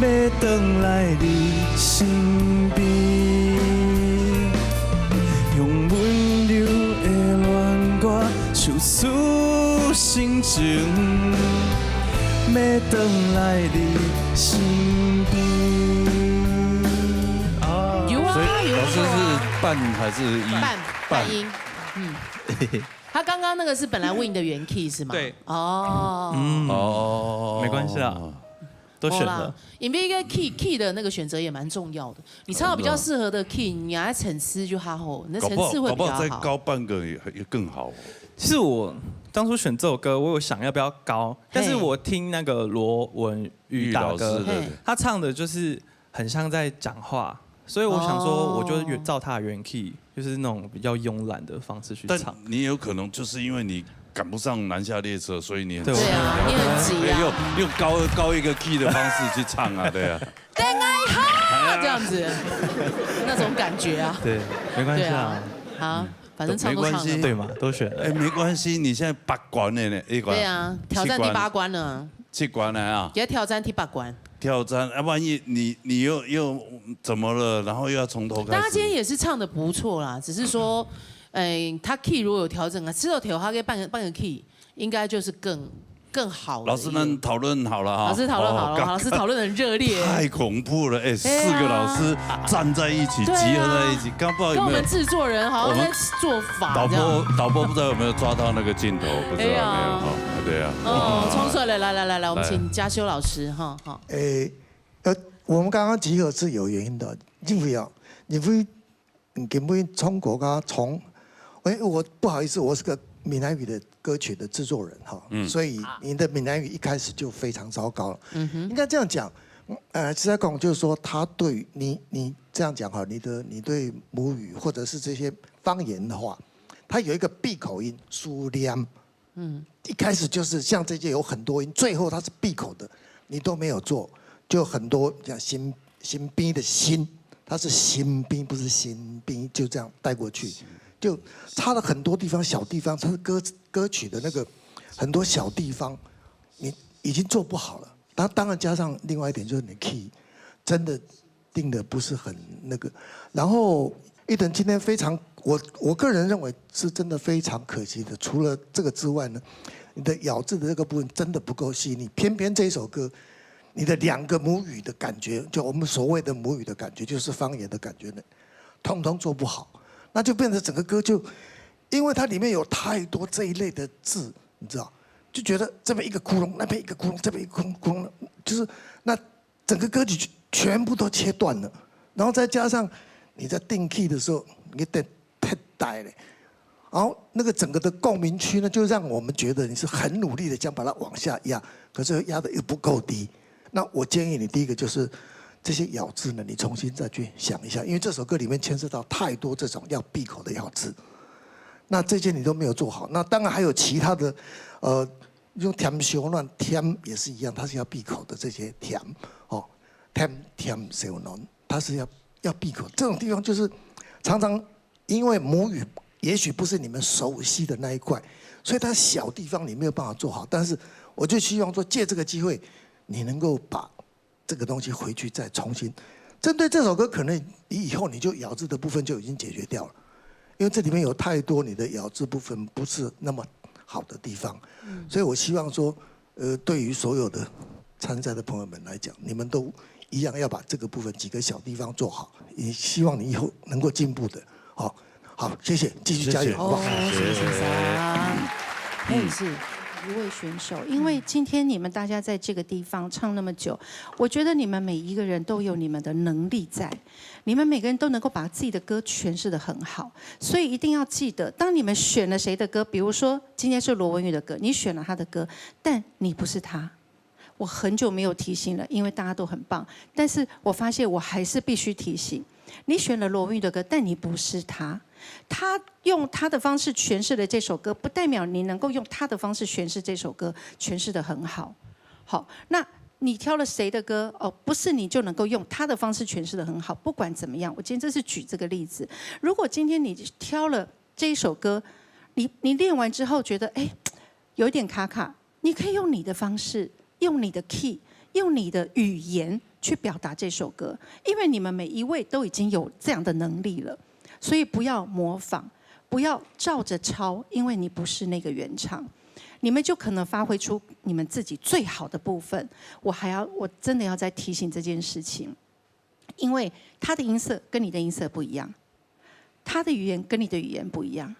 欲轉來你身邊，用溫柔的戀歌唱出心情，欲轉來你身邊。啊，有啊，所以有啊老师是半还是一半半音，嗯。他刚刚那个是本来 Win 的原 key 是吗？对。哦，嗯，哦，没关系啦，都选了好啦。，因为一个 key key 的那个选择也蛮重要的。你唱到比较适合的 key，你还层次就好，你的搞不好层次会比较好。搞不好再高半个也也更好哦。其实我当初选这首歌，我有想要不要高，但是嘿我听那个罗文瑜大哥老师，对嘿他唱的就是很像在讲话，所以我想说，哦我就原照他的原 key，就是那种比较慵懒的方式去但唱。你有可能就是因为你赶不上南下列车，所以你很对对啊，你很急对，又啊。用高高一个 key 的方式去唱啊，对啊。恋爱哈，这样子，那种感觉啊。对，没关系啊，对啊，好，反正唱都唱了嘛。没关系对嘛，都选了。哎，没关系，你现在八关的呢，一关。对啊，挑战第八关了，七关了啊，也挑战第八关。挑战啊，万一你你又又怎么了，然后又要从头开始。但他今天也是唱的不错啦，只是说，哎，他 key 如果有调整啊，知道调他可以半个半个 key，应该就是更更好了。老师们讨论好了哈。老师讨论好了，哦老师讨论很热烈。太恐怖了，哎，对啊四个老师站在一起，对啊集合在一起，刚不知道有没有跟我们制作人好像在做法导这样。播导播不知道有没有抓到那个镜头，不知道有没有哎呀哈？对啊。哦，冲出来了，来来来来，我们来请嘉修老师哈，哈。诶，呃，我们刚刚集合是有原因的，因为啊，因为嗯，根本从国家从，哎，我不好意思，我是个闽南语的歌曲的制作人哈，所以您的闽南语一开始就非常糟糕了。应该这样讲，呃，实在讲就是说，他对你你这样讲哈，你的你对母语或者是这些方言的话，它有一个闭口音，苏联。嗯，一开始就是像这些有很多音，最后它是闭口的，你都没有做，就很多像新新兵的新，它是新兵，不是新兵，就这样带过去，就差了很多地方，小地方，它是歌歌曲的那个很多小地方，你已经做不好了。当当然加上另外一点就是你 key 真的定的不是很那个。然后一等今天非常，我我个人认为是真的非常可惜的。除了这个之外呢，你的咬字的这个部分真的不够细腻。偏偏这一首歌，你的两个母语的感觉，就我们所谓的母语的感觉，就是方言的感觉呢，通通做不好，那就变成整个歌就，因为它里面有太多这一类的字，你知道，就觉得这边一个窟窿，那边一个窟窿，这边一个窟窿，窟窿，就是那整个歌曲全部都切断了，然后再加上你在定 key 的时候，你得太呆了，然后那个整个的共鸣区呢，就让我们觉得你是很努力的想把它往下压，可是压的又不够低。那我建议你第一个就是这些咬字呢，你重新再去想一下，因为这首歌里面牵涉到太多这种要闭口的咬字，那这些你都没有做好。那当然还有其他的，呃，用甜小卵甜也是一样，它是要闭口的这些甜哦，甜甜小卵，它是要要闭口。这种地方就是常常因为母语也许不是你们熟悉的那一块，所以它小地方你没有办法做好。但是我就希望说，借这个机会，你能够把这个东西回去再重新针对这首歌，可能你以后你就咬字的部分就已经解决掉了，因为这里面有太多你的咬字部分不是那么好的地方，所以我希望说，呃，对于所有的参赛的朋友们来讲，你们都一样要把这个部分几个小地方做好，也希望你以后能够进步的。好，好，谢谢，继续加油，好不好？哦，谢谢先生。我也是一位选手，因为今天你们大家在这个地方唱那么久，我觉得你们每一个人都有你们的能力在，你们每个人都能够把自己的歌诠释得很好，所以一定要记得，当你们选了谁的歌，比如说今天是罗文瑜的歌，你选了他的歌，但你不是他。我很久没有提醒了，因为大家都很棒，但是我发现我还是必须提醒。你选了罗密欧的歌，但你不是他。他用他的方式诠释了这首歌，不代表你能够用他的方式诠释这首歌，诠释得很好。好，那你挑了谁的歌？哦，不是你就能够用他的方式诠释得很好。不管怎么样，我今天这是举这个例子。如果今天你挑了这一首歌，你你练完之后觉得，哎，有一点卡卡，你可以用你的方式，用你的 key，用你的语言去表达这首歌，因为你们每一位都已经有这样的能力了，所以不要模仿，不要照着抄，因为你不是那个原唱，你们就可能发挥出你们自己最好的部分。我还要，我真的要再提醒这件事情，因为他的音色跟你的音色不一样，他的语言跟你的语言不一样。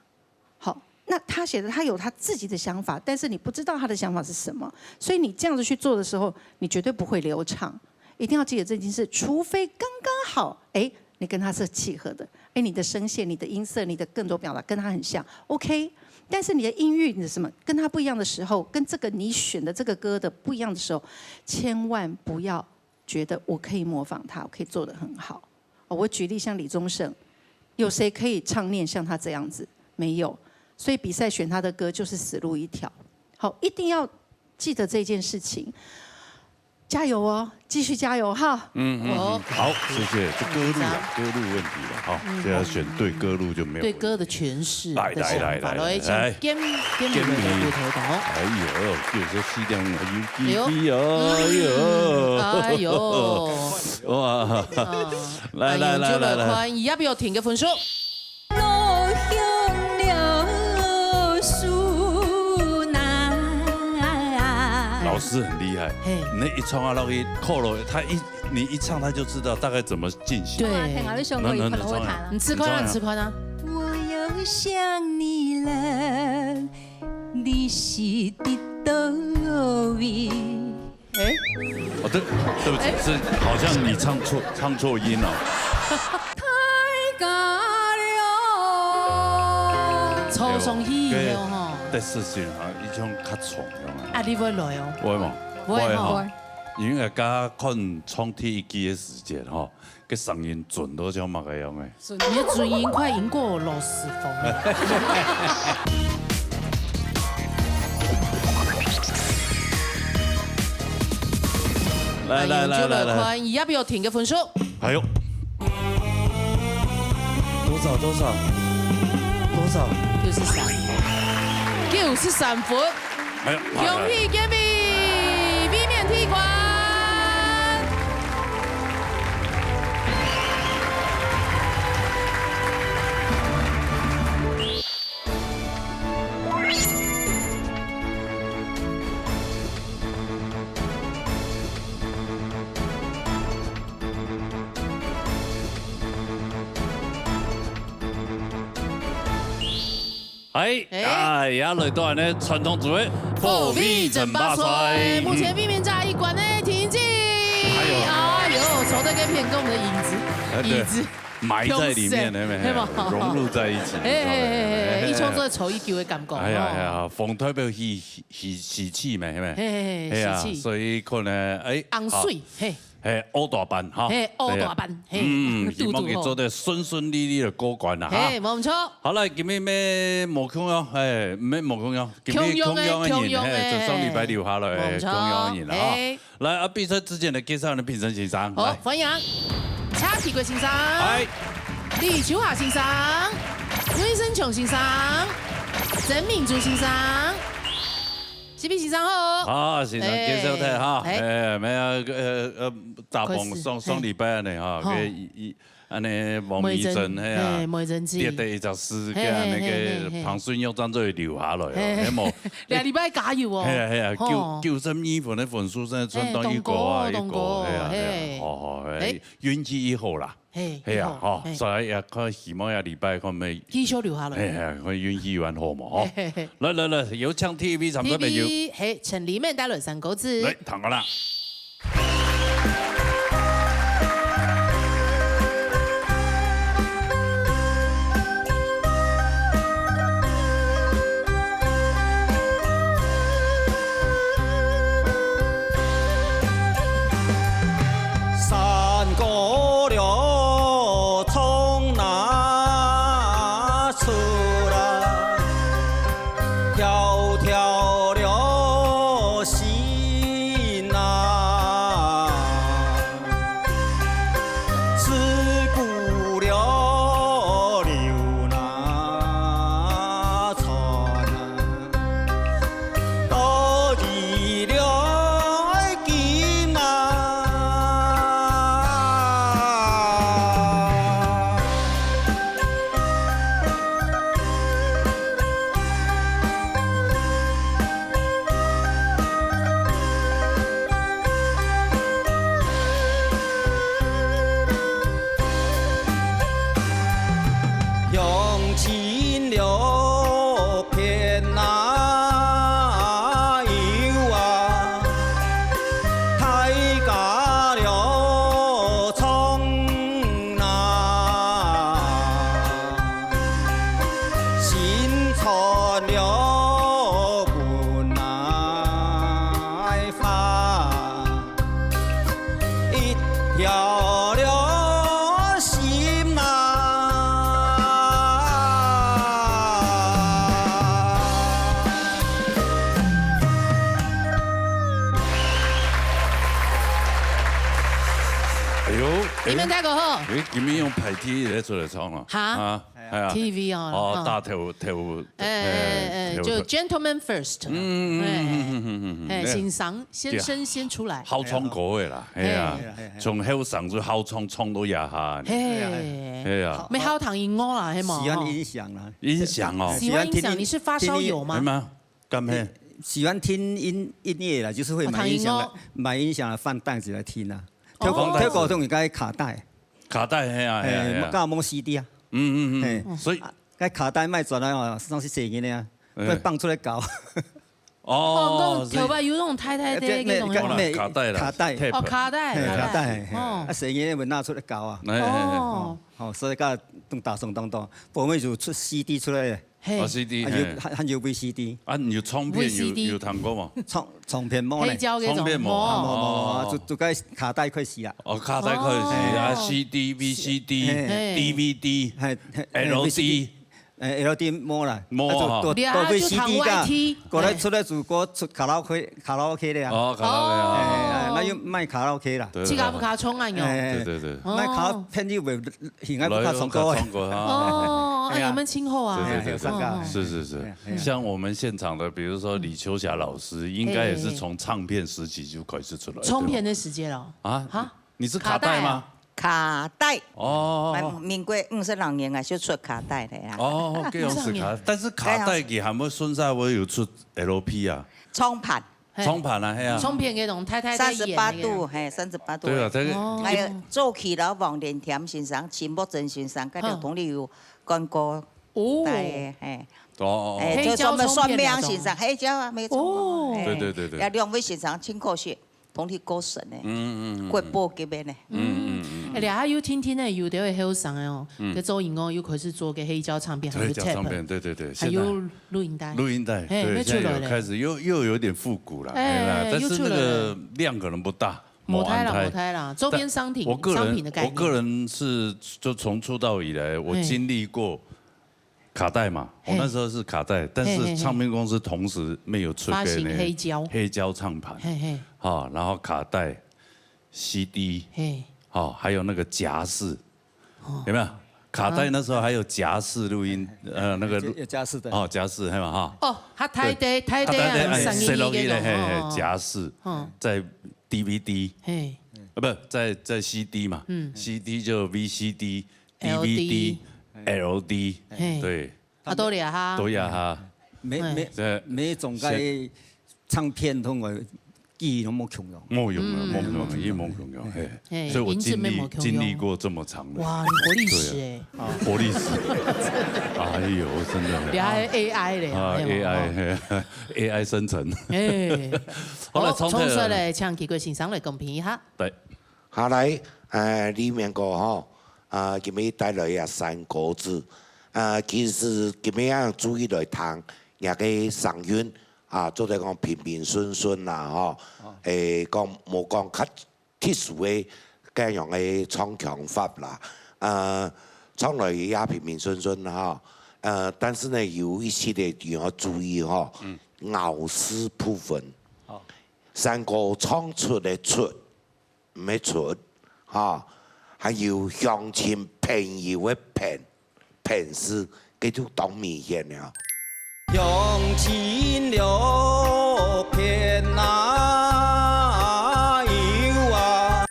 好，那他写的他有他自己的想法，但是你不知道他的想法是什么，所以你这样子去做的时候，你绝对不会流畅。一定要记得这件事，除非刚刚好，哎，你跟他是契合的，哎，你的声线、你的音色、你的更多表达跟他很像，OK。但是你的音域、你的什么跟他不一样的时候，跟这个你选的这个歌的不一样的时候，千万不要觉得我可以模仿他，我可以做得很好。哦，我举例像李宗盛，有谁可以唱念像他这样子？没有。所以比赛选他的歌就是死路一条。好，一定要记得这件事情。加油哦，继续加油哈！嗯嗯，哦嗯好，谢谢。这歌路啊，歌路问题了哈，现在选对歌路就没有问题。对歌的诠释来的想法，来来来来，请来建建明的角度头头。哎呦，就是西凉有机器哦，哎呦，哎呦，哇，来来来来来，看一下不要停个分数。我向了树那。老师很厉害，嘿你一唱啊，落去扣了，他一你一唱他就知道大概怎么进行。对啊，聽下啲上課要噴好彈啊。你試看啊，你試看啊。我又想你了，你是的到位。哎，哦，对，对不起，是好像你唱错唱错音了。唱上去以后吼，但事情啊，一种较重样啊。压力会来哦。会嘛？会吼哈。因为刚刚看唱第一句的时间哈，个声音准到像么个样诶。你的准音快赢过我老师傅了。来来来来来，看一下不要停个分数。还有多少多少多少？九十三，九十三分，还有，恭喜建明卫冕第一冠。哎，哎，也来到呢传统组的火力争霸赛。目前卫冕战一冠的田径，哎呦，走得跟片跟我们的影子，哎对影子，埋在里面，对不对？对吧融入在一起。哎哎哎哎，一冲做抽一球的感觉。哎呀哎呀，风代表喜喜喜气嘛，系咪？嘿嘿嘿，哎呀，喜气，所以可能哎，红水，嘿，哎，乌大班哈，嘿，乌大班，嘿，嗯，希望佢做得顺顺利利的过关啦哈。嘿，冇错。好了，今日咩冇共样，哎，咩冇共样，今日共样的共样的人，共样的嘿，就上礼拜留下来，冇错共样的人啊哈。嘿来啊，比赛之前来介绍呢，评审先生，好，来，欢迎蔡启国先生，哎，李秋华先生，魏生琼先生，曾敏珠先生，西皮先生好。好，先生哎介绍一下哈，哎哎，没有，呃呃，大开始鹏上上礼拜呢哈，好个一一，安尼王迷真，梅珍嘿啊嘿，梅珍姐跌得一只诗，嘿给啊那嘿嘿嘿个彭顺佑当做留下来哦，嘿那么。两礼拜加油哦。系啊系啊，吼九九十二分的分数，真的穿到一个啊一个，哎当高当高系啊系嘿啊，好好，哎哎，运气一好啦，嘿，系啊，好好，所以也看希望下礼拜看咩，继续留下来。系啊，看运气还好嘛，吼。嘿嘿嘿来来来，有请 T V 参赛朋友， ，T V 嘿，陈丽妹带来三个字。来，谈过啦。迢迢了心啊，自古了流那川啊，到你了今啊。 乡亲了偏哪有啊，大家了唱哪，心酸了困难发。 一条了心呐。哎呦，你们太过好。哎，你们用排第一来出来唱了。哈？啊，哎呀。T V哦，哦，嗯。大头，头，哎，哎，哎，哎，头，就gentleman first。嗯，嗯，哎，嗯，嗯，嗯，嗯，嗯，哎，哎。先生，先生先出来。好唱歌的啦，哎呀，哎呀，哎呀，哎呀。从后生就好唱，唱到这下呢。嘿。哎呀。没好听音乐啦，嘿嘛，喜欢音响啦。音响哦。喜欢音响，喜欢听音-，你是发烧友吗？哎妈，干咩？喜欢听音-，音乐啦，就是会买音响来，哦，听音乐。买音响来放带子来听啊。哦。跳过，跳过，应该卡带。卡带，嘿啊，嘿啊，嘿啊。哎，干嘛摸C D啊？嗯，嗯，嗯。嘿。所以啊，该卡带卖转来哦，算是便宜的啊，哎。会放出来搞。 哦，哦，讲头发有那种太太的那种，哎，这，那个，那个卡带啦，卡带。Tape。哦，卡带，嘿，卡带。卡带，嘿。哦。啊，声音会拿出来搞啊。哎，哎，哎。哦。哦，所以讲，动打松动动，后面就出C D出来了。嘿。哦，C D，啊，有，嘿。还，还有V C D。啊，你有唱片有，V C D。有听过吗？唱，唱片无呢。黑胶那种，唱片无啊，无，无，无，哦。就，就该卡带开始啊。哦，卡带开始啊，哦。C D、V C D、嘿。D V D、嘿，嘿，L D。V C D。 哎，L D无啦，无啊。啊，就，就，你啊，就V C D个，就唱Y T。过来出来就歌出卡拉OK，卡拉OK了啊。哦，卡拉OK啊。哎，哎，那又卖卡拉OK啦。对，对，对。自家不卡唱啊，哟。哎，对，对，对。哦。卖卡拉便宜袂，现在不卡唱歌哎。来，不卡唱歌啊。哦，哎，哎呀。你们今后啊。对，对，对，对。哎，有上架。嗯，嗯。是，是，是。哎，哎。像我们现场的，比如说李秋霞老师，应该也是从唱片时期就开始出来，对吧？唱片的时节了。啊？哈？ 你是卡带吗？卡带。哦。民国五十六年啊，就出卡带的啊。哦，这样子卡，五十六年。但是卡带佢还会顺带会有出LP啊。唱片。嘿。唱片啊，嘿啊。唱片那种太太在演那个。三十八度，嘿，三十八度。对啊，这个哦。还有周启老、王连添先生、秦墨珍先生，跟刘同丽有干过哦。带，嘿。哦，哦，哦。哎，黑胶唱片那种。就专门算命先生，黑胶啊，没错。哦。哎，对，对，对，对。有两位先生，真可惜。 同你过身呢，嗯，嗯，嗯，嗯。国宝级的呢。嗯，嗯，嗯，嗯。哎，你还有听听呢，有的会后生的哦，嗯。在做音乐又开始做个黑胶唱片，还有黑胶唱片，tape，对，对，对，还有现在录音带。录音带，嘿，对，又出来了。现在有开始又，又有点复古了，哎，哎啦，但是那个又出来了。量可能不大，没安排。没太啦，没太啦，周边商品，但我个人，商品的概念。我个人是，就从出道以来，我嘿。经历过 卡带嘛，我嘿。那时候是卡带，但是嘿，嘿，嘿。唱片公司同时没有出给那发行黑胶。黑胶唱盘，嘿，嘿。哈，然后卡带、CD，嘿。哈，还有那个夹式，哦。有没有？卡带那时候还有夹式录音，嗯。呃，那个录-，有夹式的。哦，夹式，嘿嘛，哈。哦，他台的，对。台的啊，他台的，哎，声音的那种，塞落去的，嘿，嘿，哦，哦。夹式，哦。在DVD，嘿。呃，不，在，在CD嘛，嗯。CD就VCD， DVD、LD，嘿。对。啊，都了哈。都了哈。每，每，对。每一种个唱片通个记忆都无共样。无共样，嗯。无共样，一模共样，嘿。嘿，所以我经历，音质没有共样。经历过这么长的。哇，你活历史哎。对啊。活历史。哎呦，真的。你还AI嘞，啊，哎呦，AI，嘿，AI生成。哎。好了，好，从这个，从这来，请几位先生来公平一下。对。 好，来，呃，李明哥吼，啊，今日带来啊山歌子，啊，其实今日啊注意来听，若个声音啊，做得讲平平顺顺啦，吼，哦。诶，讲无讲较特殊个，该样个唱腔法啦，呃，唱来也平平顺顺啦，吼。呃，但是呢，有一息个你要注意吼，咬字部分。山歌唱出个出，毋係出，哈，還有鄉親朋友个朋，朋字，這就當明顯了。鄉親了朋啊友啊。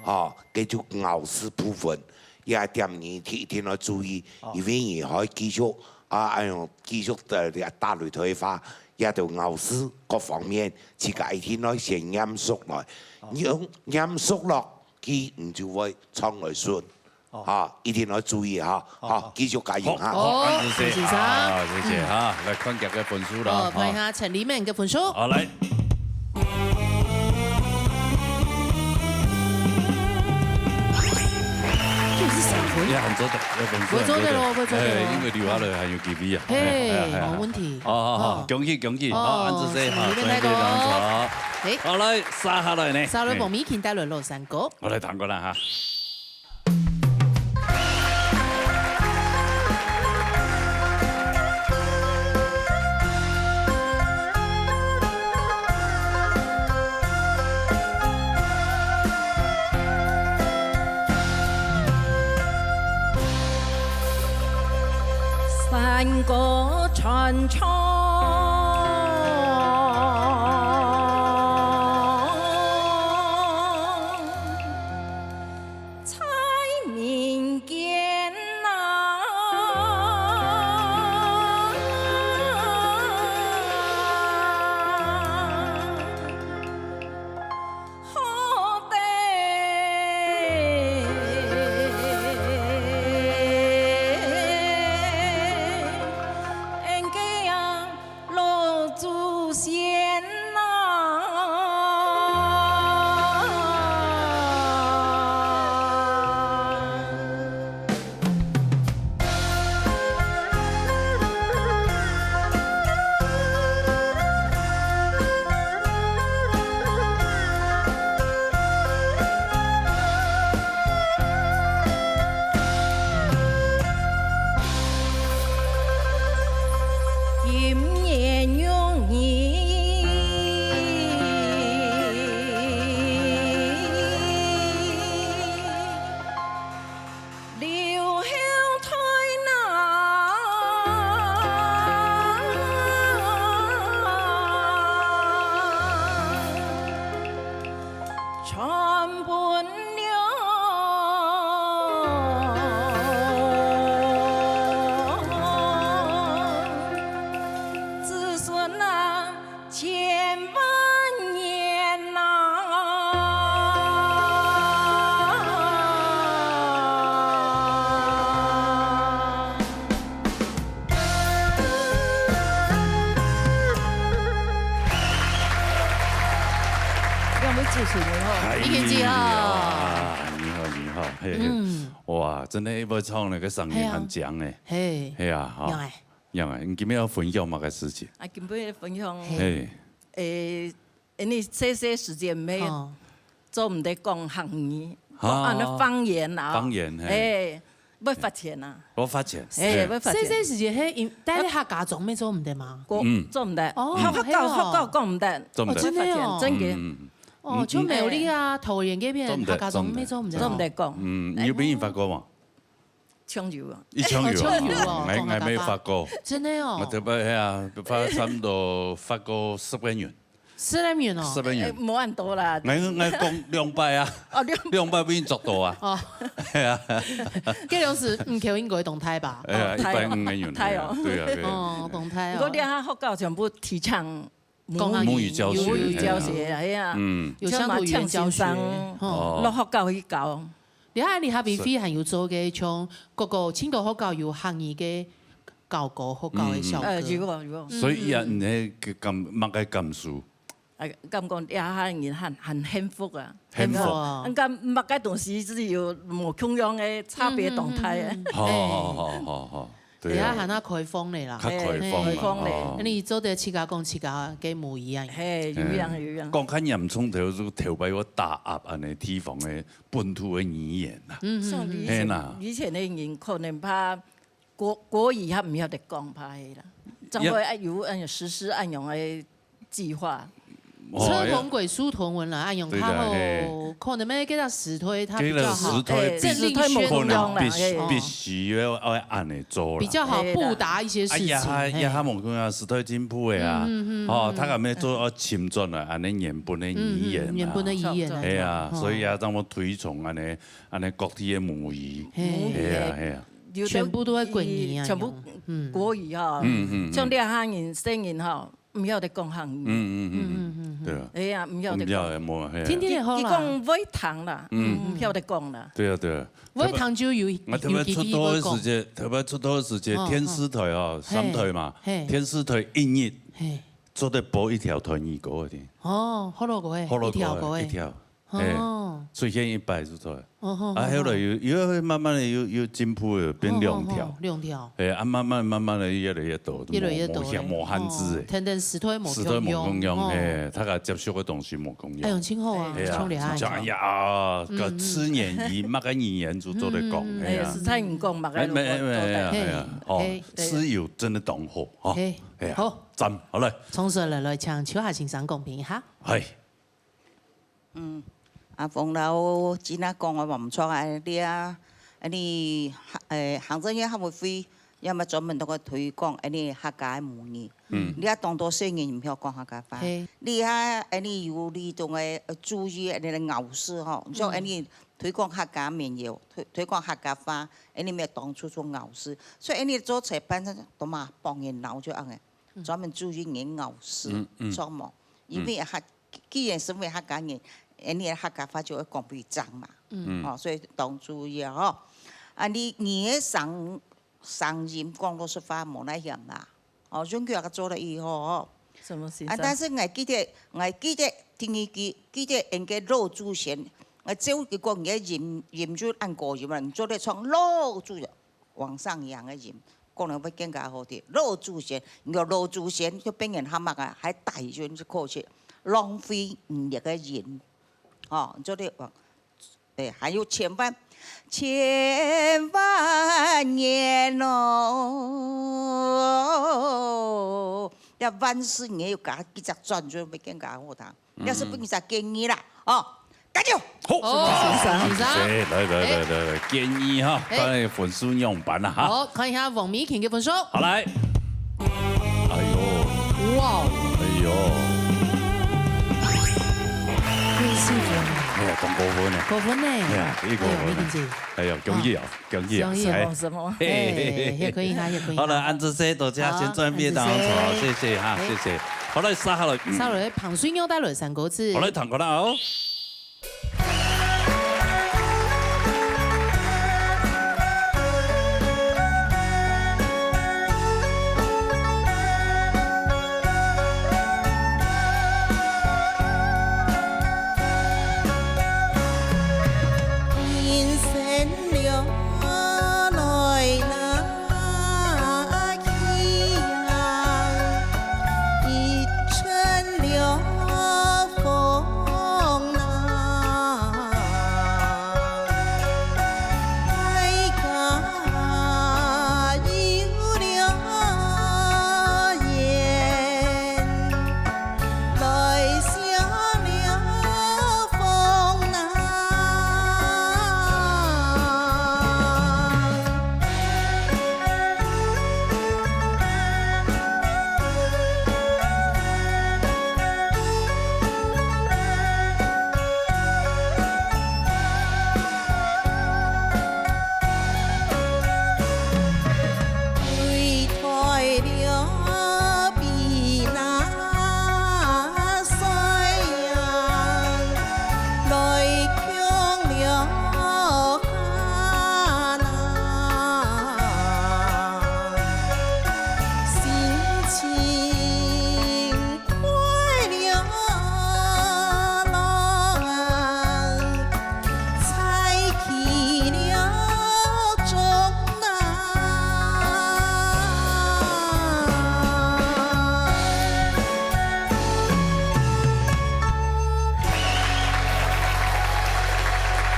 吼，這就咬字部分，這點你一定要注意，因為你可以繼續啊，恁樣繼續个這个大雷推法，這兜咬字各方面，自家一定要先念熟來。你用念熟了，佢你就會唱來順。啊，一定要注意哈，好，繼續加油哈。好，好，恁仔細，好，謝謝哈，來看佢个分數啦，哦，看一下陳立明个分數。好，來。 這是啥分？也很做得，也很做得，會做得咯，會做得咯。哎，因為留下來還有機會啊。嘿，哎，哎，哎，無問題。好，好，好，哦。恭喜，恭喜，哦，好，恁仔細，好，恭喜，恭喜，恭喜。哎。好，來，接下來呢？接下來，黃美琴帶來老山歌。我來聽過啦哈。 山歌傳唱在民間啊。 好得恩个啊，老祖先呐。 今年容易 留後代呐，傳分了子孫啊。 千萬年呐。兩位主持人好。哎呀，你好，你好，嘿，嘿。嗯。哇，真的，一會唱那個嗓音很強哎。嘿啊。嘿。嘿啊，哈。有哎。 樣啊，你今日要分享麼个事情？啊，今日分享，嘿。嘿。誒，因為細細時節毋係，哦。做毋得講客語，啊。講恁樣方言啊。方言，嘿。嘿，會罰錢啊。會罰錢。嘿，嘿。會罰錢。細細時節，嘿，因，但係客家庄乜做毋得嘛？講，嗯。做毋得。哦，客家，係哦。客家講毋得。做毋得。會罰錢，哦，真的哦。真个。嗯，嗯，嗯。哦，像苗栗啊、桃園該片，做毋得，客家庄乜做毋得。做毋得講。嗯，你有分人罰過嗎？ 搶油啊。你搶油啊？哦，搶油哦，𠊎，𠊎無罰過。真的哦。𠊎特別，係啊，罰差不多罰過十個銀。十個銀哦？十個銀。誒，無恁多啦。𠊎，𠊎講兩擺啊。哦，兩擺。兩擺分人捉到啊。哦。係啊。該當時，嗯，毋夠應該當大吧？哎呀，哦，一擺五個銀。大哦。對啊，對啊。哦，當大哦。不過這下學校全部提倡 講客語。母語教學，母語教學，哎呀。嗯。有上過語言教學，像嘛請先生，吼。哦。落學校去教。你看，你下邊係。非還有做个，像各个青島學校有客語个教過學校个校歌。嗯，嗯。呃，有啊，有啊。所以啊，嗯。你个感，麼个感受？哎，感覺這下人很，很幸福啊。幸福。哦。人家麼个東西只有無共樣个差別當大个。嗯，嗯，嗯，嗯。好，好，好，好，好。 對啊。而且還較開放咧啦。較開放啦，嘿，開放咧。哦。恁樣做得自家講自家个母語啊。嘿，有影，有影。講較嚴重，就係頭擺有打壓恁樣地方个本土个語言啦。嗯，嗯，嗯。像以前，係啦。以前个人可能怕國，國語較毋曉得講，怕係啦。正會愛有，愛有實施恁樣个計畫。哦，車同軌、書同文啦，恁樣較好，對啦，嘿。可能愛給他時代，他比較好。給他時代，哎，正令宣揚啦，時代無共樣啦，必須，嘿。必須要，要恁樣做啦。比較好，嘿啦。布達一些事情，哎呀，嘿。哎呀，無共樣，時代進步个啊。嗯，嗯，嗯，哦，嗯。他敢要做到侵佔了，恁樣原本个語言啊。嗯，嗯，原本个語言啊。哎呀，哦。所以啊，咱們推崇恁樣，恁樣各地个母語。嘿。母語个，哎呀，哎呀。全部都愛國語啊，全部，嗯。國語哈。嗯，嗯，嗯。像這下人，細人哈， 毋曉得講客語。嗯，嗯，嗯，嗯，嗯，嗯。對啊。哎呀，毋曉得講。毋曉得，無，嘿啊。天天就好啦。佢，佢講會堂啦，嗯。毋曉得講啦。對啊，對啊。會堂就有，我特別出道个時節，有幾句會講。特別出道个時節，哦，電視台哦，哦。三台嘛，嘿，嘿。電視台一日，嘿。做得播一條台語歌个。哦，學老歌个，學老歌个，一條歌个。一條。 哎，哦。出現一擺就出來。哦，好，啊，好，後來又，好。又慢慢地又，又進步了，變兩條。哦，哦，哦，兩條。哎，啊，慢慢，慢慢地越來越多，越來越多了。無，無，無限制的。哦，天天時代無共樣，時代無共樣，哦。哎，大家接觸的東西無共樣。哎喲，真好啊，哎呀，真厲害。像，哎呀，嗯，嗯。个字眼，以麼个語言就做得講，嗯，嗯，嗯。哎呀。哎，實在你講，麼个哎，沒，沒，沒，都做得。哎呀，哎呀，哦，嘿，對。字有真的當好，哦。嘿，哎呀，好。讚，好嘞。從這來，來，請秋霞先生講評一下。嗨。 嗯，阿鳳老師啊講个無毋著啊，你啊，恁呢，誒，行政院客委會也嘛專門同佢推廣恁呢客家个母語。嗯。你啊，當多細人毋曉講客家話。嘿。你啊，恁呢有這種个，呃，注意恁呢个咬字吼，像恁呢推廣客家民謠，推，推廣客家話，恁呢乜當注重咬字。所以恁呢做出版社都嘛幫人腦就恁呢，嗯。專門注意人咬字，嗯，嗯。著無？因為嗯。客 既然身為客家人，恁呢客家話就愛講分佢正嘛。嗯。哦，所以當注意啊，吼。啊，你，你个聲，聲音講老實話無哪嫌啦。哦，永久也做得以後，吼。什麼先生？啊，但是𠊎記得，𠊎記得第二句，記得𠊎个老祖先，𠊎照佢講，你个音，音準恁高音啊，你做得唱老祖先。 往上揚个音，講了會更加好聽。老祖先，你个老祖先就變成客話啊，還大音就可惜，浪費你个音。吼，你做得往，對，還有千萬，千萬年哦，要萬世年又加幾隻轉，就會更加好聽。 也係分你一隻建議啦，哦，加油！好，哦，先生。先生。哎，來，來，哎。來，來，來，建議哈，哎。看分數仰般啦哈。好，看一下黃美琴个分數。好，來。哎喲。哇哦。哎喲。六十分。哎呀，當高分呢。高分呢。哎呀，一高分呢。哎喲，美琴姐。哎喲，恭喜哦。好。 恭喜啊！恭喜。哎。什麼，什麼？嘿，嘿，嘿，嘿。哎，也可以哈，也可以哈。好了，恁仔細，多謝，好，先轉變當中，恁仔細。謝謝哈，哎。謝謝。好，來，接下來，嗯。接下來，彭水娘帶來三個字。好，來，聽看啦哦。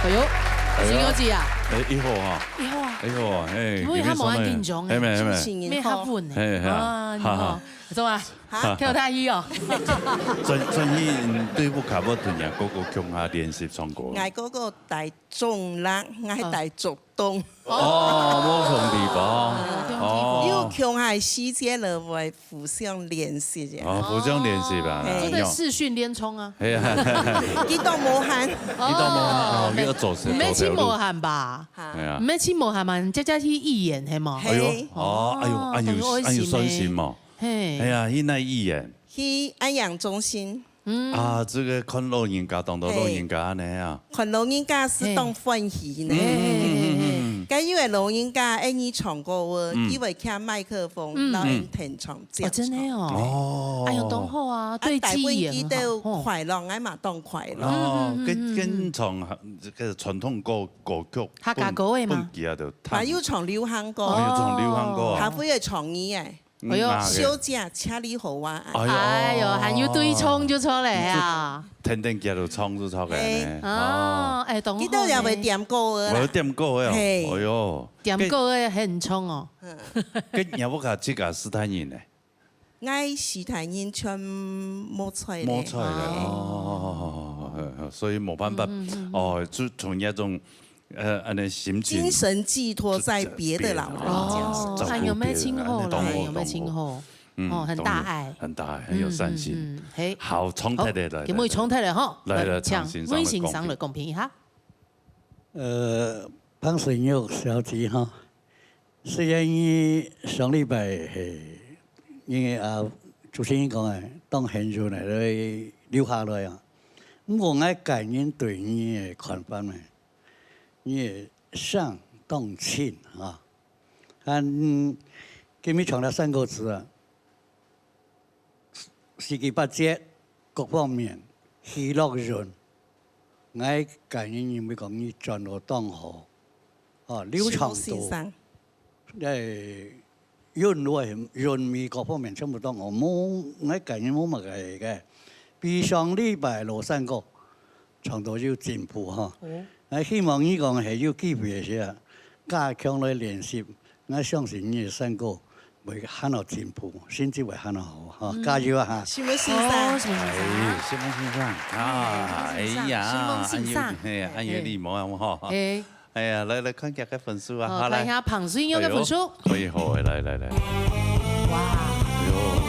哎喲，哎喲。水娘姐啊，哎，一號哈，一號啊。一號啊，嘿，因為他無恁緊張欸，係咩，係咩，心情很好。沒較穩欸。嘿，嘿啊，啊，你好，哈哈。做啊，哈，跳太一哦。轉，轉去，嗯，對屋下，無同若哥哥共下練習唱歌。𠊎哥哥戴中壢，𠊎戴竹東。哦，無同地方。哦，無同地方。哦。有共下時節了，會互相練習个。哦，互相練習吧，嘿。就在視訊連通啊。嘿啊。佢當無閒。佢當無閒，哦，哦，佢愛做事，毋係盡無閒吧？ 哈。哎呀。毋係盡無閒嘛，姐姐去義演，係無？嘿。哎喲，哦，哎喲，哦，哎喲，當開心欸。哎喲，算心哦。嘿。哎呀，去哪義演？去安養中心。嗯。啊，這個看老人家，當多老人家恁樣啊。嘿。看老人家係當歡喜呢。嘿。嗯，嗯，嗯，嗯，嗯。該有个老人家，愛你唱歌哦，嗯。佢會擎麥克風，嗯。然後你聽唱。 哦，真的哦。哦。哎喲，當好啊，啊，對記憶也很好。大部分佢都快樂，哦。𠊎嘛當快樂。哦，嗯，嗯，嗯，嗯。跟，跟唱，這個傳統歌，歌曲，客家歌的嘛。本，本地啊，就彈。還有唱流行歌。哦，有唱流行歌啊。還會唱兒歌。哎喲。嗯，啊，休假，請你好啊。哎喲。哎喲，還有對唱就出來啊。天天佢都唱就出來呢。哎。哦，哦。哎，當好呢。佢都也會點歌的啦。會點歌的哦。嘿。哎喲。點歌的很衝哦。嗯。跟若屋下自家斯坦人呢？ 𠊎斯坦人全無在咧。無在咧，哦。哦，所以無辦法，嗯，嗯，嗯，嗯。哦，就從那種，呃，恁樣心情，精神寄託在別的老人家身上。哦，照顧別人，哎喲，乜盡好啦，恁樣當好，哎喲，乜盡好。當好。嗯，哦，很大愛。當好，很大愛，很有善心。嗯，嗯，嗯，嘿。好，唱忒咧，好，來，節目唱忒咧吼，來，來，來，請魏先生來公平一下。 呃，彭水玉小姐哈，雖然你上禮拜係，因為啊，主持人講个，當幸運个，來留下來啊。毋過𠊎個人對你个看法呢，你个聲當清啊。啊，嗯，今日唱了三個字啊， 四季八節，各方面，喜樂潤。𠊎個人認為講，你轉到當好，哦，流暢度，先生。欸，韻味，韻味各方面全部當好，無，𠊎個人無麼个个。比上禮拜老山歌唱到有進步哈。哦。𠊎希望你講係有機會个時啊，加強來練習。 𠊎相信你个山歌會還要進步，甚至會還要好，哈，嗯。加油啊，哈。承蒙先生。哦，承蒙先生。哎，承蒙先生啊，哎呀，承蒙先生。恁有，嘿，恁有禮貌啊，哈。哎。哎呀，來，來看一下个分數啊，好，好，來。看一下彭水玉个分數。哎喲，可以，好，來，來，來。哇。哎喲。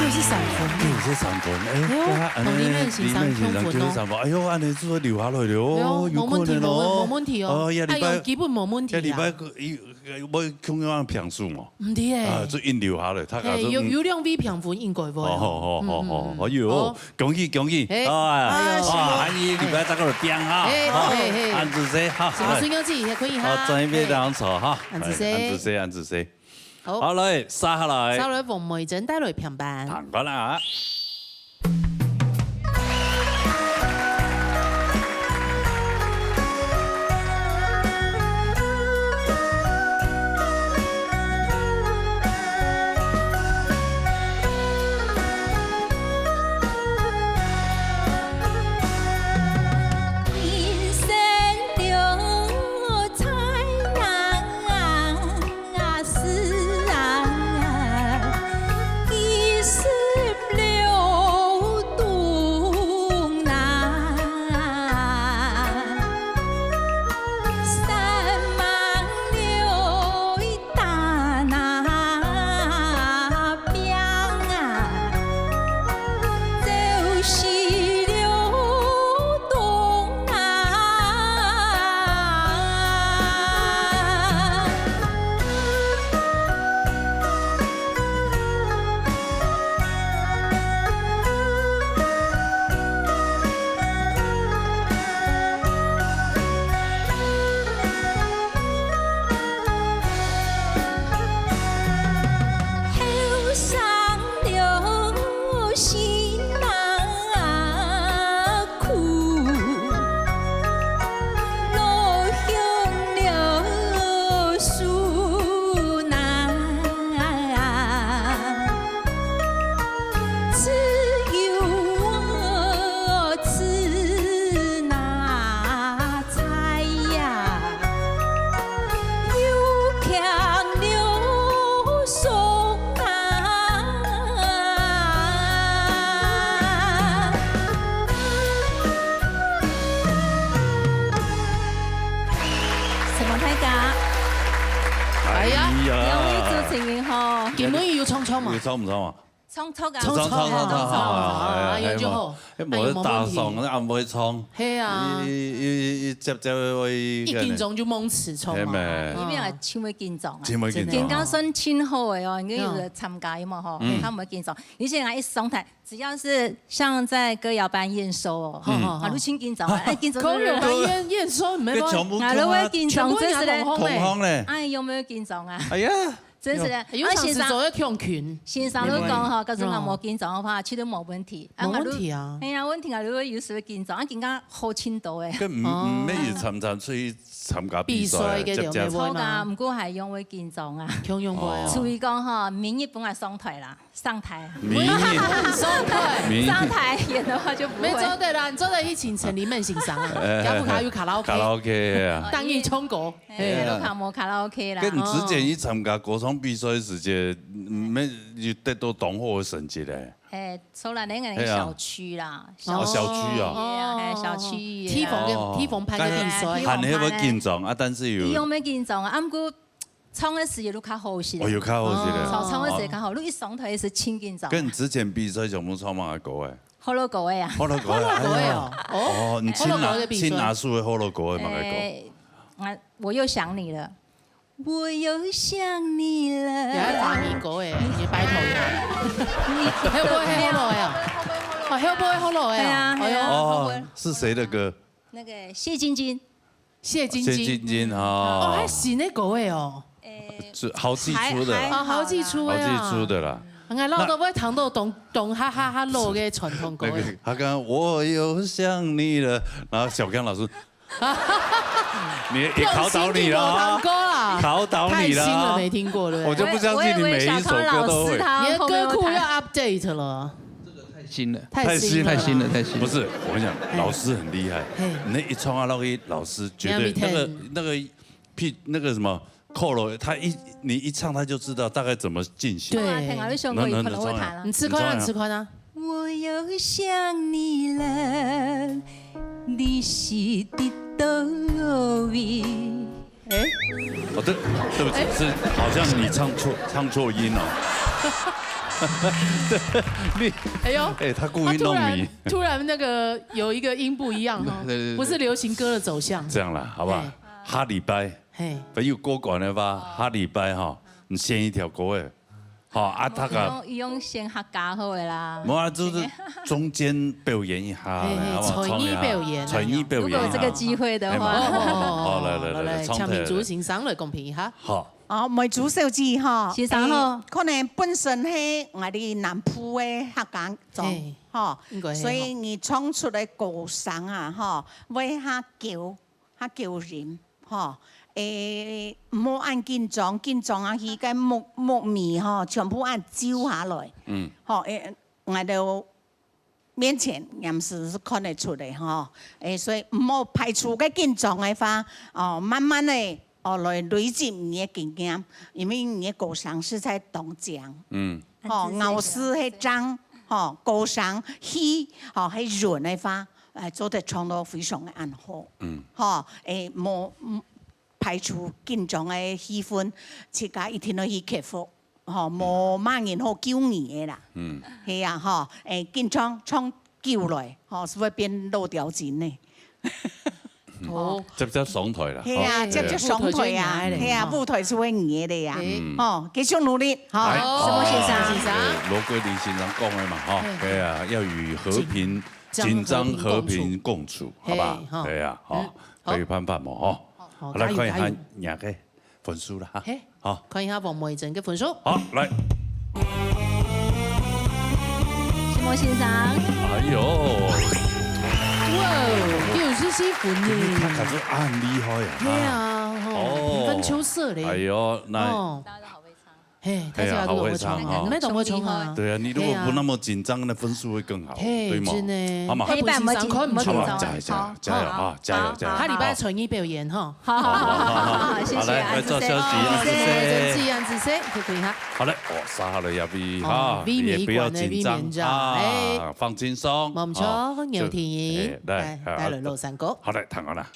六十三分。六十三分，哎，哎喲，哇，恁呢，同李面先生李面先生共分哦。九十三分，哎喲，恁呢就留下來了哦，哎喲，有可能哦。無問題，無問，無問題哦。哦，下禮拜，哎喲，基本無問題啊。下禮拜 佢，佢會共樣評分無？毋知欸。啊，就引流下來，大家嘿，就，有，嗯。有兩位評分應該會哦。哦，好，好，好，好，嗯，嗯，嗯。哎喲，好。恭喜，恭喜！嘿。哎，哎喲。哇，恁呢禮拜再過來聽哈。嘿，哈，嘿，嘿。恁仔細哈。什麼水牛子也可以哈。好，轉一邊當坐哈。嘿。恁仔細。哎，恁仔細，恁仔細。好。好，來，接下來。接下來，黃美珍帶來評判。聽過啦。今晡日有唱唱無？有唱毋唱啊？唱唱啊。唱唱唱唱唱啊，哎呀，哎呀，哎呀，就好。哎，無，哎，無打爽，哎，有無問題。啊，毋會唱。係啊。一，一，一，一接接會，一緊張就忘詞唱嘛。係咩？嗯。因為啊，真會緊張啊。真會緊張啊。人家算真好个哦，人家有个參加嘛吼，嗯。他毋會緊張。有些人一上台，只要是像在歌謠班驗收哦，嗯。啊，都真緊張啊，哎，緊張。歌謠班驗，驗收，你們該全部啊，啊，都會緊張，全部人真是的。同行咧。同行咧。哎，有沒有緊張啊？哎呀。 真是的。哎，有常時做得共群。啊，先生，先生都講吼，假使若無緊張个話，其實無問題。啊，無問題啊。哎呀，問題啊，如果有時會緊張，啊，緊張好程度誒。該毋，哦。毋免一參參出去參加比賽，比賽个就接接。無錯啊，毋過還用會緊張啊。共樣會哦。所以講吼，明日本來上台啦，上台。明日。上台。明日。上台演的話就不會。沒做得啦，你做得去請陳黎明先生啊，哎，要不他有卡拉OK。卡拉OK啊。當然唱歌。 嘿，嘿啊。都卡無卡拉OK啦。該你之前去參加歌唱比賽个時節，哦。嗯，有得到當好个成績咧。嘿，從來恁樣个小區啦，嘿啊。哦，小區啊。係啊，嘿，小區个啦。地方个，哦。地方辦个比賽。該還係會緊張啊，但是有。伊有無緊張啊？啊，毋過唱个時節就較好勢咧。哦，有較好勢咧。哦。唱，唱个時節較好，你一上台是真緊張。該你之前比賽全部唱麼个歌誒？ 學老歌个啊。學老歌个，學老歌个哦。哎呀。哦，你最拿，學老歌个比賽。最拿手个學老歌个，麼个歌？誒，啊，我又想你了，我又想你了。也愛華語歌誒，你拜託一下。你會不會學老个啊？哦，會不會學老个啊？對啊，哎喲。對啊，哦，會不會？是誰的歌？那個謝金金。 謝金金。謝金金，哦。哦，還新个歌誒哦。誒，是豪記出的啦。還，還好啦。哦，豪記出个啊。豪記出的啦。𠊎老早會聽到當，當哈哈哈老个傳統歌誒。那個，他剛剛我又想你了，然後小剛老師，你，也考倒你了啊。用心聽無聽過啦。考倒你了啊。太新了，沒聽過，對不對？我就不相信你每一首歌都會。我以為小剛老師他後面會彈。你的歌庫要update了。 太新了。太新了。太新了，太新了。不是，我跟你講，哎。老師很厲害。嘿。你一唱啊，那個老師絕對，你要那個，那個屁，那個什麼，扣了，他一，你一唱，他就知道大概怎麼進行。對。啊，聽啊，你唱歌，能，能，你可能會彈啊。你試看啊，你試看啊。你唱啊。我又想你了，你是在佗位？ 哎。哦，對，對不起，哎。是好像你唱錯，唱錯音了。對，你，哎喲，哎，他故意弄你。他突然，突然那個有一個音不一樣哦，對，對，對，對。不是流行歌的走向。這樣啦，好不好？哎。下禮拜，嘿。朋友過關的話，下禮拜哈，你選一條歌，哎， 好，啊，大家，用，用先客家好个啦。無啊，就是中間表演一下，嘿，嘿，好不好？創意表演。創意表演一下。如果有這個機會的話。哎嘛，哦，哦，哦，好，來，來，來，來，來，唱起來。請明珠先生來公平一下。好。哦，梅珠小姐吼，先生好。誒，可能本身係𠊎兜南部个客家庄，嘿，吼，應該係吼。所以你唱出來个歌聲啊，吼，會較嬌，較嬌人。 吼，誒，毋好恁緊張，緊張啊，佢个目，目眉吼，全部恁皺下來。嗯。吼，誒，𠊎兜面前，也係看得出个吼。誒，所以毋好排除个緊張个話，哦，慢慢个，哦，來累積你个經驗，因為你个歌聲實在當靚。嗯。吼，咬字係正，吼，歌聲氣，吼，係潤个話，誒，做得唱到非常个恁好。嗯。吼，誒，無，嗯， 排除緊張个氣氛，自家一定愛去克服，吼，無麼人好救你个啦。嗯。係啊，吼，誒，緊張唱久了，吼，係會變老調精呢。哦。接接上台啦，係啊，吼。接接上台啊，係啊，舞台就係你个了呀。嗯。吼，繼續努力，吼。來，什麼先生？哦，先生。對，羅桂林先生講个嘛，吼，嘿。對啊，要與和平，緊張和平共處，好吧？嘿，吼。對啊，吼，嗯，好。可以盼盼嘛，吼。好，好，來看一下，加油，加油。你个 分數啦，哈。嘿，好。看一下王梅珍个分數。好，來。承蒙先生。哎喲。哇，九十四分呢。他可是很厲害啊。對啊，吼，哦。平分秋色嘞。哎喲，那哦。大家都好會唱。嘿，大家都好會唱，哎呀，好會唱哦。你們懂會唱啊？對啊，你如果不那麼緊張，那分數會更好，嘿，對嗎？真的。好嘛。黑板沒緊，沒緊張。好吧，加油，加油，加油啊，加油，加油。好，好，好。下禮拜才藝表演哈。 好，好，好，好，好，謝謝，好，來，來，做消息，安子生。安子生，安子生，可以，可以哈。好嘞，哦，殺好了，亞比哈，哦，微微一關的也不要緊張微微一關啊，哎。放輕鬆，無錯，哦，牛婷，就，哎，來，來，好，帶來老山歌。好嘞，聽好了。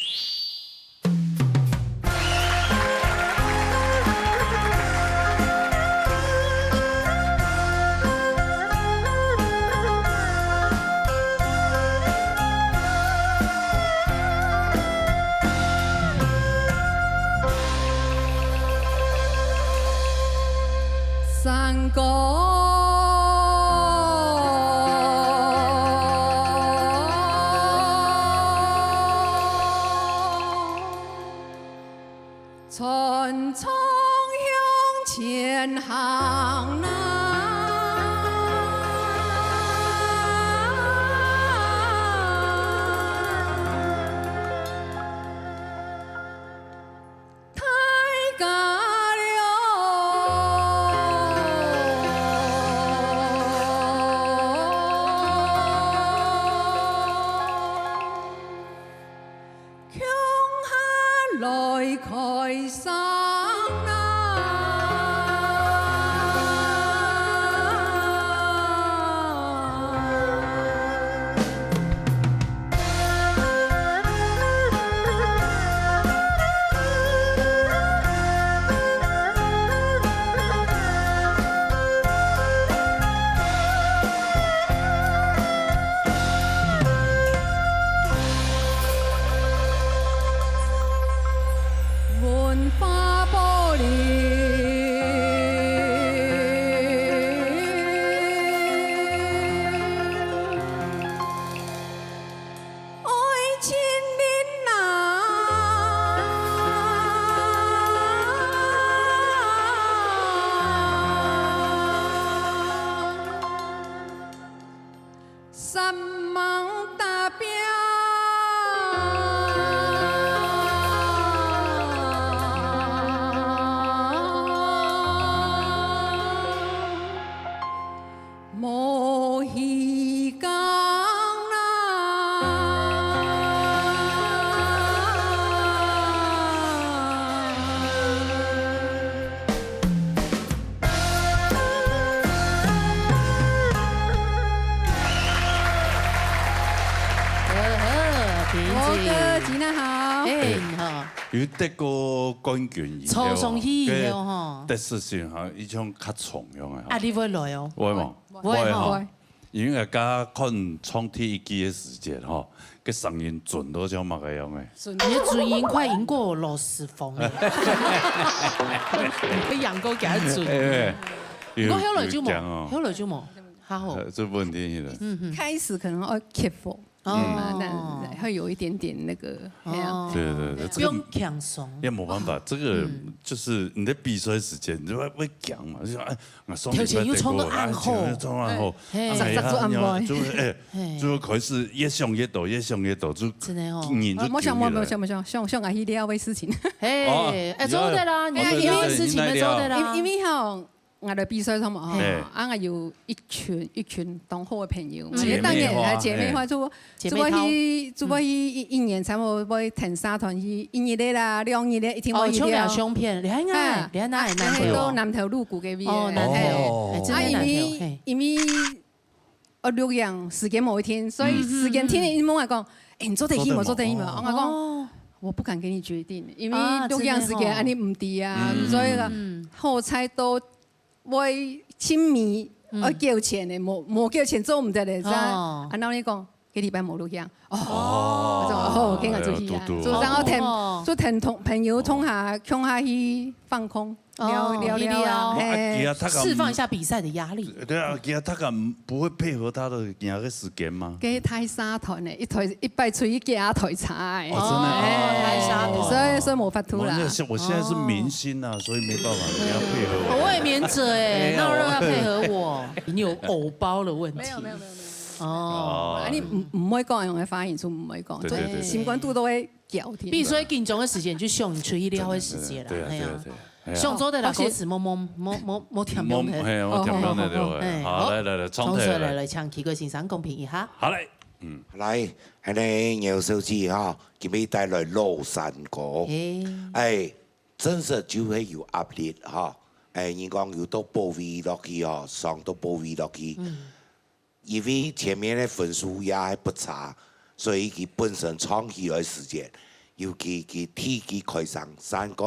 山歌。 文化玻璃。 呵呵，平靜。我个吉娜好。哎，你好。有得過冠軍以後，坐上去以後吼。得失心哈，一種較重樣个哈。壓力會來哦。會無？會吼。會吼。因為大家看唱第一季个時節吼，个聲音準到像麼个樣个。你个準音快贏過羅時豐了。你个贏過佢个準。哎，不過後來就無，有講哦。後來就無，還好。呃，這問題了。嗯哼。開始可能會克服。 哦。嗯，那會有一點點那個，哦。哎呀。對對對，這個不用輕鬆。也沒辦法，這個就是你在比賽時間，你就會，會講嘛，就說，哎，我上禮拜得過，頭前又衝到暗號。哎，前面衝暗號，嘿。哎呀，就，哎，嘿。就開始越想越多，越想越多，就真的哦。人就哦，莫想，莫，久越來莫想，莫想，想，想啊，去了个事情。嘿，哦，哎，做得啦，你哎，因為，你了个事情要做得啦。因為，因為吼， 𠊎个比賽上嘛，吼，嘿。啊，𠊎有一群，一群當好个朋友，嗯。姐妹花，當然，啊，姐妹花，嘿。就，姐妹淘。就𠊎去，就𠊎去一，一年差不多會跈社團去一日个啦，兩日个，一定會去个哦。哦，唱兩相片，你看啊，啊，你看啊，啊，南投哦。還有南投鹿谷該邊。哦，南投，哦。哎，真的南投，啊，因為，嘿。因為，呃，錄影時間無一定，所以時間定了，嗯。𠊎問𠊎講，哎，你做得去無？做得去無？做得去無？𠊎講，哦。我不敢給你決定，因為啊，錄影時間，真的哦。恁呢毋知啊，嗯。所以呢，嗯。好彩都 會親密，嗯。愛繳錢个，無，無繳錢做毋得个，哦。啊，然後你講，這禮拜無錄影，哦。哦。哦，這樣就去啊。哎呀，堵堵。就這樣，哦。就跈同，朋友通下，共下去放空，哦，聊，聊聊啊，去聊。嘿。啊，其他大家釋放一下比賽的壓力。對啊，其他大家不會配合他的，你那個時間嗎？該大社團个，一台，一擺出去幾下台差个。哦，真的哦。哎，大社團。所以，所以無法度啦。我那是，我現在是明星啊，哦。所以沒辦法，你要配合我。我也免者哎，哎呀，哪有人要配合我？你有偶包的問題。沒有，沒有，沒有，沒有。哦。啊，你毋，毋會講，用个發言就毋會講，對，對，對，對。就心肝肚都會絞定。比如說緊張的時間，就想出去尞的時間啦，真的，真的，對啊，嘿啊。對啊，對啊。 哎呀。想做得啦，而且歌詞，莫，莫，莫，莫，莫添亂。莫，嘿，莫添亂的，哦，對不對？嘿，好，好。來，來，來，唱出來，唱出來，來。來，請奇怪先生公平一下。好嘞，嗯。來，恁呢，姚小姐哈，今日帶來老山歌。嘿。哎，真實就會有壓力哈。哎，人講有到保衛落去哦，上到保衛落去。嗯。 因為前面个分數也還不差，所以佢本身唱起來个時節，尤其佢第一句開聲，山歌，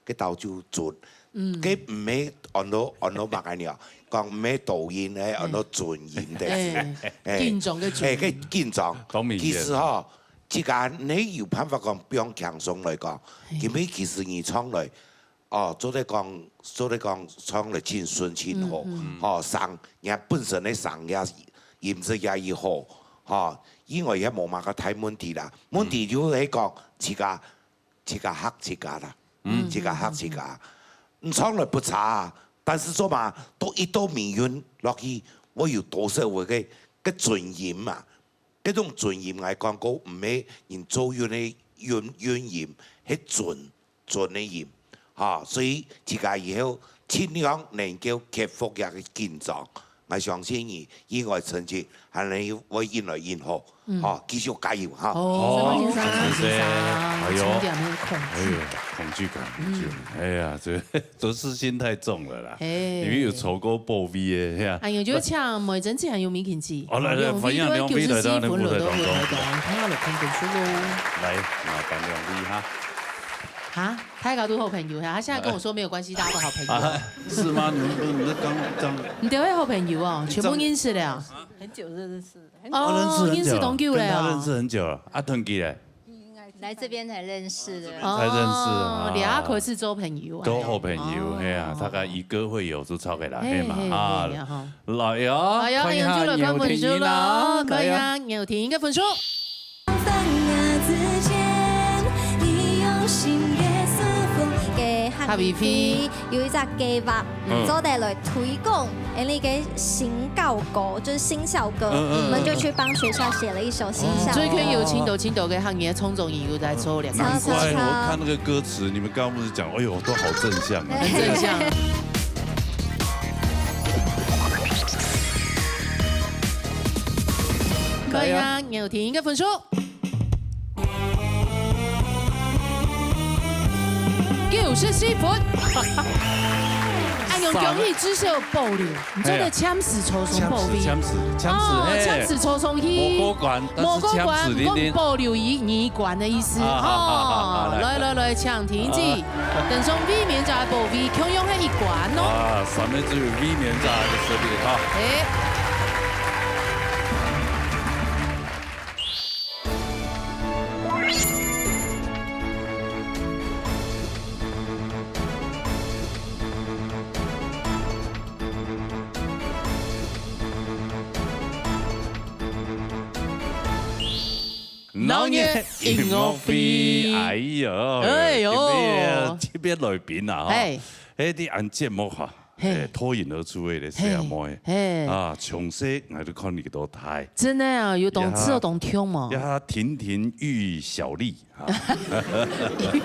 該兜就準。嗯。該毋係安到，安到麼个呢？講毋係倒音，係安到準音个。哎，哎，緊張个準音。哎，該緊張。當明顯。其實吼，自家你有辦法講放輕鬆來講，嘿。因為其實你唱來，哦，做得講，做得講唱了盡順盡好，嗯，嗯。吼，聲，人家本身个聲也，音質也已好，吼，因為也無麼个大問題啦。問題就係講自家，自家嚇自家啦，嗯，自家嚇自家。嗯，唱了不差啊，但是做麼，都一到尾韻落去，會有多少个，个準音嘛。 該種準音來講，佢毋係人做韻个韻，韻音，係準，準个音，哈，所以自家以後盡量能夠克服這个緊張。𠊎相信你，應該成績還能會越來越好，嗯。哈，繼續加油哈。哦，好，謝謝，謝謝。哎喲，重點係恐懼感。哎喲，恐懼感，恐懼感。嗯。哎呀，這都是心太重了啦。嘿。你們有籌過報名的，嘿啊。哎喲，就請梅珍姐還有米肯基。哦，來，來，歡迎兩位來到咱舞台當中。兩位都會九十四分，落到舞台當中，看下來看分數咯。來，麻煩兩位哈。哈，大家都好朋友呀，他現在跟我說沒有關係，大家都好朋友。啊，是嗎？你們不，你們剛，剛，你們都是好朋友哦，全部認識的啊。很久認識，很久。哦，認識很久了，哦，認識當久了哦。跟他認識很久了。啊，團結嘞？ 來這邊才認識的。哦，才認識啊。這下開始做朋友啊。做好朋友，哦。嘿啊，大家一個會友就超過啦，嘿，嘿嘛，嘿，啊，嘿，然後。來啊，哎呀，看一下有就來看分數咯，牛婷啊，看一下，來啊。牛婷个分數。客委會有一隻計畫，嗯。做得來推廣 𠊎俚个新校歌，就是新校歌，嗯，嗯，嗯。我們就去幫學校寫了一首新校歌。哦，所以可以有盡多盡多个客語个創作人有在做了。難怪我看那個歌詞，你們剛剛不是講，哎喲，都好正向啊。很正向。可以啊，牛婷个分數。 九十四分。恁樣恭喜至少有保留，你做得簽字抽上保留。簽字，簽字，簽字，哦，嘿。簽字抽上去。無過關，但是簽字你，無過關，毋過保留一，一關的意思。啊，好，好，好，好，哦，來。來，來，來，請婷姐，啊。等上衛冕者个保留，共樣係一關哦。啊，上面只有衛冕者个實力哈。哎。 鬧熱音樂會，哎喲，哎喲。今晡日特別來賓啊，吼。哎。哎，你恁節目哈， 嘿。欸，脫穎而出的細阿妹。嘿，嘿。啊，從細𠊎就看你到大。真的啊，有當，呀，知道當聽嘛。呀，亭亭玉小麗啊。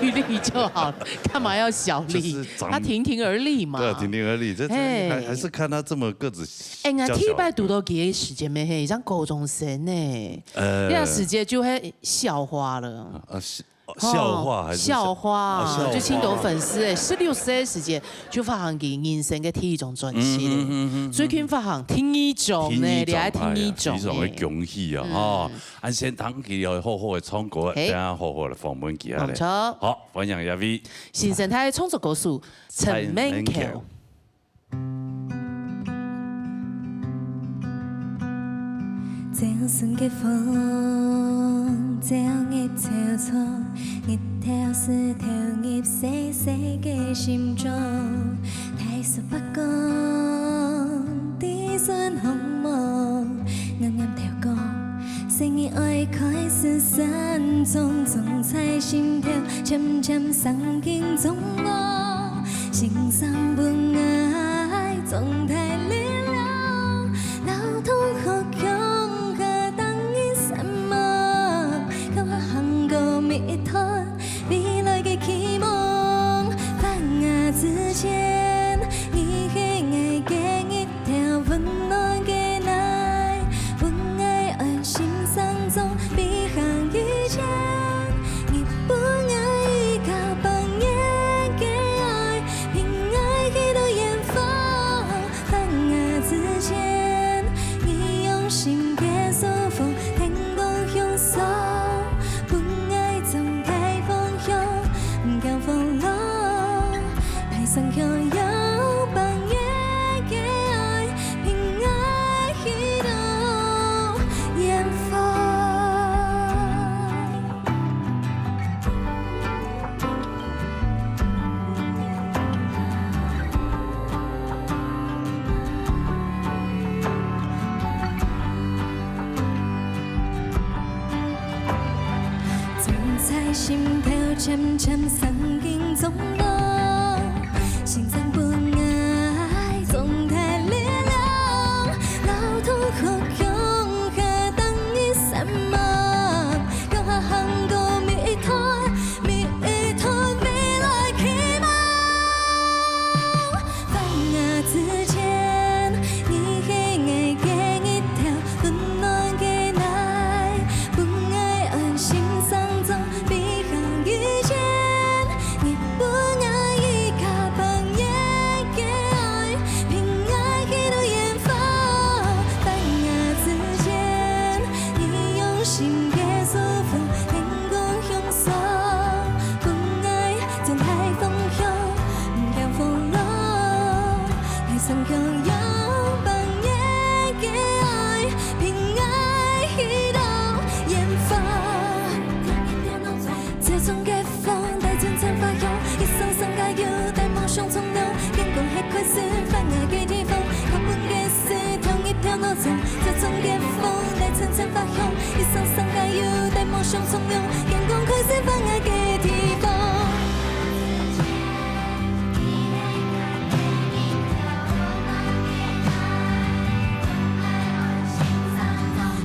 玉麗就好，幹嘛要小麗？就是長，她亭亭而立嘛。對，亭亭而立，這，這，嘿。還，還是看她這麼個子，哎，𠊎第一擺堵到佢个時節咩，嘿，像高中生呢。呃。那時節就會校花了。啊，是。 哦，校花還是校，校花，哦，校花。就盡多粉絲欸，十六歲个時節就發行佢人生个第一張專輯咧。嗯，嗯，嗯，嗯，嗯。最近發行第二張呢，第二張，你還第二張呢。哎呀，非常的恭喜啊，嗯。吼。恁先聽佢好好个唱歌，嘿。等下好好來訪問佢啊咧。無錯。好，歡迎這位。新生代創作歌手陳明喬。 朝晨个風，照入透初，日頭斯透入細細个心中。大叔伯公，知順風無？暗暗頭講，生意愛開始散，種種在心頭，漸漸生根種落。 先生分𠊎壯大力量，摎同學共下逐日散步，共下行過每一段未來个希望。發芽之前，你係𠊎个日頭，溫暖个泥，分𠊎安心生長，飛行以前，你分𠊎一個百年个愛。 憑愛去到遠漸漸生根種落，心上分𠊎種大力量，老土學用下當日散漫，腳下行過每一段，每一段未來期望。 發芽之前，你係𠊎个日頭，溫暖个泥，分𠊎安心生長。飛行以前，你分𠊎一個半圓个愛，憑𠊎去到遠方。發芽之前，你用心个祝福，天空向上。 分𠊎種大方向，毋驚風浪，大聲響揚，半圓个愛，憑𠊎去到遠方。這種个風，帶陣陣花香，一聲聲加油，帶夢想衝浪，天空係開始發芽个地方，靠近个 是同一條路上，這種个風，帶陣陣花香，一聲聲加油，帶夢想衝浪，陽光開始發芽个地方。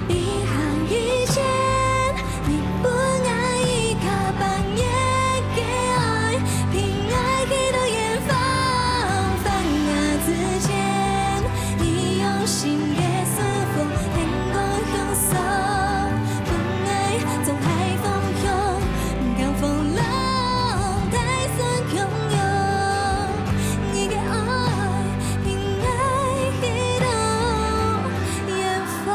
飛行以前， 你分𠊎一個半圓个愛，憑𠊎去到遠方。發芽之前，你用心个祝福，天空向上，分𠊎種大方向，毋驚風浪，大聲響揚，你个愛，憑𠊎去到遠方。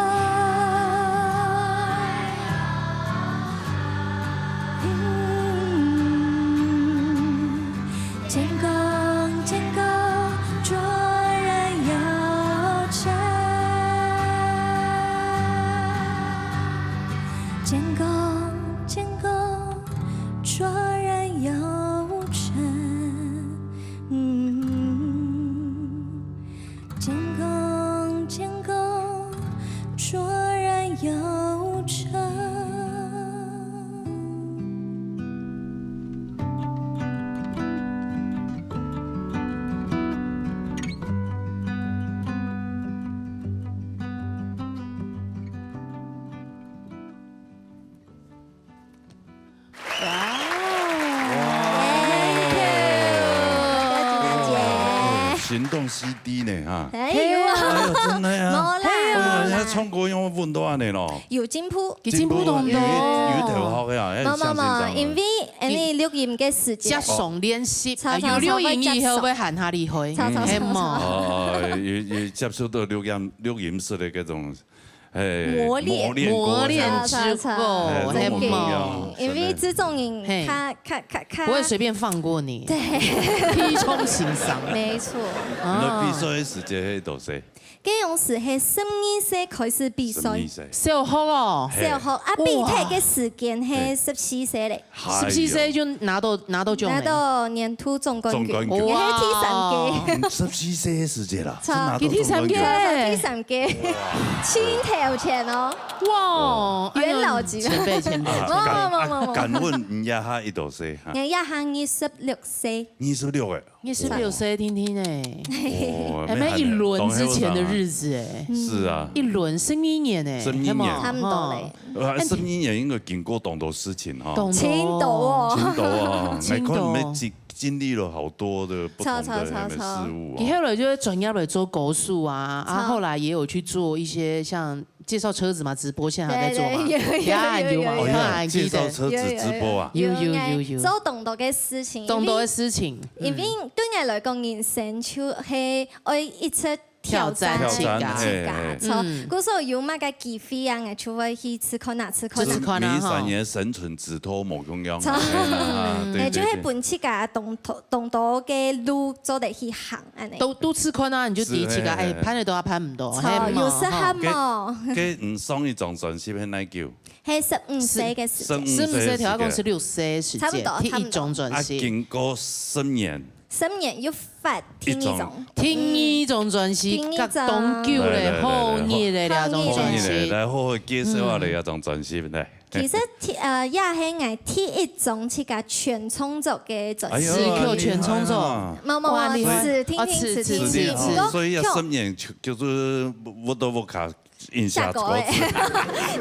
天空，天空，突然又晴。天空，天空，突然又晴。 天空，天空，突然又晴。哇哦！哇！謝謝大家。行動C D呢，哈。哎喲，哎喲，真的啊。無啦。哎呀，人家唱歌用問到恁呢咯。有進步。有進步當多。有一，有一頭好个啊，哎，無，無，無，相信上。因為，因為錄音个時間。加上練習，啊，有錄音以後會還較厲害，係無？哦，有，有接觸到錄音，錄音室的這種 哎，磨練。磨練過程。磨練之後，哎，係無？因為這種人，嘿。他，他，他，他不會隨便放過你。對。非常欣賞。沒錯。你比賽个時節係幾多歲？該用時係十二歲開始比賽。十二歲。小學哦。嘿。小學啊，哇。比賽个時間係十四歲咧。 十四歲就拿到，拿到獎了。拿到年度總冠軍。總冠軍。你係第三屆。哇。嗯，十四歲个時節啦，差。就拿到總冠軍。佢第三屆。第三屆。哇。盡頭前哦。哇，元老級。哎喲，前輩，前輩，啊，前輩。敢，無，無，無，無。敢問你這下幾多歲哈？𠊎這下二十六歲。二十六誒。 二十六歲定定呢。哦，哎，那一輪之前的日子哎。是啊。一輪十二年哎，十二年。係無？差不多咧。呃，十二年應該經過當多事情哈。當多。盡多哦。盡多哦，盡多。你看你們經，經歷了好多的不同的那個事物啊。佢後來就會轉業來做高手啊，啊，後來也有去做一些像 介紹車子嘛，直播現在還在做嘛？對，對，有，有，有，有，有。哦，有，有，有。介紹車子直播啊？有，有，有，有。有，有，有。做當多个事情，當多个事情。因為，嗯。因為對𠊎來講，人生就係愛一直挑戰自家。挑戰自家。挑戰，嘿，嘿。著，嗯。故所有麼个機會啊，𠊎就會去試看啊，試看啊。就試看啊，每一三年生存之道無共樣啊。著。哎，嘿啊，對，對，對。就係分自家當多，當多个路做得去行。 恁呢。都，都試看啊，你就知自家，是，嘿，嘿，哎，嘿。辦得到啊，辦毋到，著，嘿嘛，有適合吼。無？該，該你上一張專輯係哪久？係十五歲个時節。十五歲个時節。十五歲，頭下講十六歲个時節，差不多，第一張專輯。差不多。啊，經過十年。十年又發第二張。第二張專輯，第二張。隔當久咧，來，來，來，來，好熱的這張專輯。好熱的，來，好好介紹下這張專輯，來。其實，呃，也係𠊎第一張自家全創作个專輯。哎喲，詞曲全創作。哎呀，無，無，無，哇，厲害。詞，聽聽，啊，詞，詞，詞，詞，詞。詞，詞。毋過，所以這十年就，就係vodka vodka 寫歌个，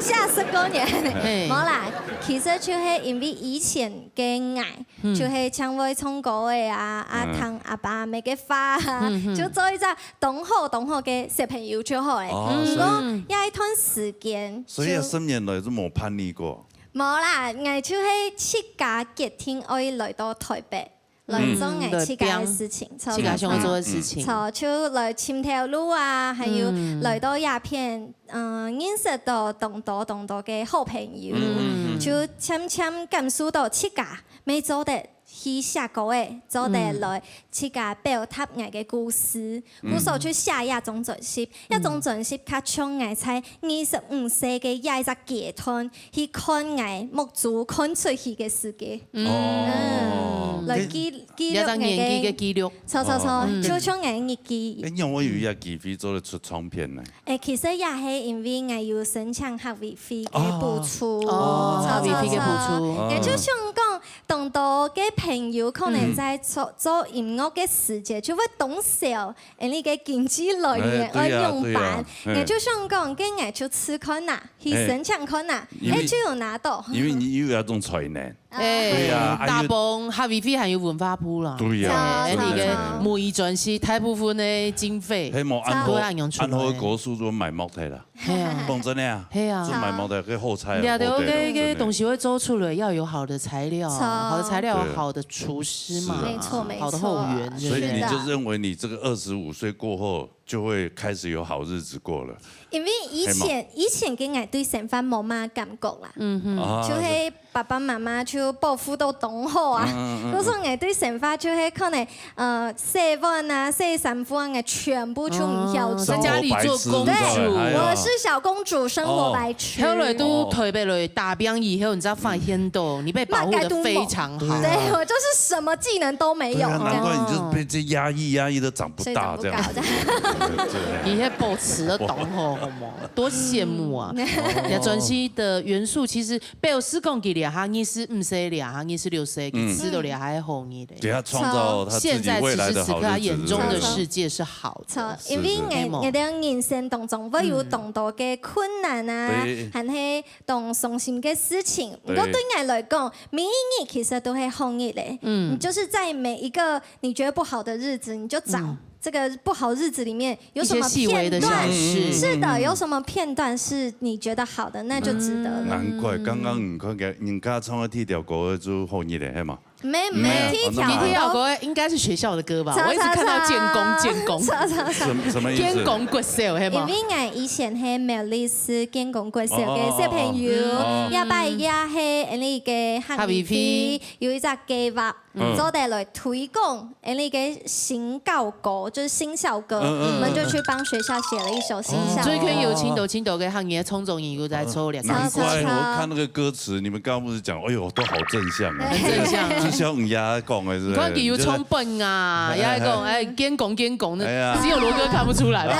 寫十過年。嘿。無啦，其實就係因為以前个𠊎，嗯。就係淨會唱歌个啊，啊，嗯。聽阿爸阿姆个話啊，嗯，嗯。就做一隻當好當好个小朋友就好咧。哦，毋過，所以，這一段時間，所以這十年來係無叛逆過？無啦，𠊎就係自家決定愛來到臺北。 來做𠊎自家个事情，嗯，自家想要做个事情。嗯，嗯。就來尋頭路啊，還有來到這片，嗯，認識到當多當多个好朋友，嗯，嗯，嗯。就漸漸感受到自家乜做得去寫歌仔，做得來自家表達𠊎个故事，嗯。故所就寫這張專輯，這張專輯較像𠊎在二十五歲个這一隻階段， 去看𠊎目珠看出去个世界。嗯。哦。嗯，來記，記錄𠊎个，這隻年紀个記錄。著，著，著，嗯。就像𠊎个日記。哎，仰會有這機會做得出唱片呢？哎，其實也係因為𠊎有申請客委會个補助。哦。哦，著，客委會个補助。著，著。哦。也就像講，當多个朋友可能在做，嗯。做音樂个時節，就會當愁，哎，你个經濟來源愛仰般。哎，對啊，對啊，嗯。也就像講，該𠊎就試看啊。 去申請看啊，因為，哎，就有拿到。因為你有那種才能。哎，對啊，打幫客委會還有文化部啦。對啊，哎，著，著，著。那個母語專輯大部分的經費，嘿，無，恁好，都會恁樣出來。恁好个歌手都賣無忒啦。嘿啊。講真的啊，嘿啊。都賣無忒，个好彩啊，了解，好得了，OK，OK，真的。東西會做出來，要有好的材料啊，著。好的材料，對。好的廚師嘛，是啊。沒錯，沒錯。好的後援，所以你就認為你這個二十五歲過後， 就會開始有好日子過了。因為以前，嘿嘛。以前个𠊎對生活無麼感覺啦。嗯哼。啊，就係爸爸媽媽就保護到當好啊。嗯，嗯，嗯，嗯。故所𠊎對生活就係可能，呃，洗碗啊、洗衫褲啊，𠊎全部就毋曉做。哦，在家裡做公主。生活白痴，對，哎呀。我是小公主，生活白痴。哦。後來到臺北來打拚以後，你才發現到，你被保護得非常好。對，我就是什麼技能都沒有。對啊，難怪你就是被這壓抑，壓抑得長不大這樣子。所以長不高。對，對。你那保持得當好，好嗎？多羨慕啊！嗯。你的專輯的元素其實表示講佢這下二十五歲，這下二十六歲，嗯。佢知道這下个好日子。給他創造他自己未來的好日子，現在此時此刻他眼中的世界是好的。著，因為𠊎，是，是。𠊎兜人生當中會有當多个困難啊，嗯。對。還係當傷心个事情。對。毋過對𠊎來講，每一日其實都係好日子。嗯。你就是在每一個你覺得不好的日子，你就找 嗯。這個不好日子裡面有什麼片段，一些細微的小事。是的，嗯。有什麼片段是你覺得好的，那就值得了。嗯。難怪剛剛你看見人家唱个第一條歌就好日子，係嘛？沒，沒，沒有，第一條。哦，那麼好。第一條歌應該是學校的歌吧？著，我一直看到建工，著，著。建工。著，著，著。什麼，什麼意思？建工國小，係嘛？因為𠊎以前係苗栗市建工國小个小朋友，哦，哦，哦，哦。也擺也係𠊎兜个客委會有一隻計畫， 嗯。做得來推廣𠊎兜个新校歌，就是新校歌，嗯，嗯，嗯。我們就去幫學校寫了一首新校歌。哦，所以可以有盡多盡多个客語个創作人有在做這個事情。難怪我看那個歌詞，你們剛剛不是講，哎呦，都好正向啊。很正向啊。就像你丫講的，是不是？你看佢有充分啊，就是，丫講，哎，建工建工，那，哎呀。只有羅哥看不出來吧？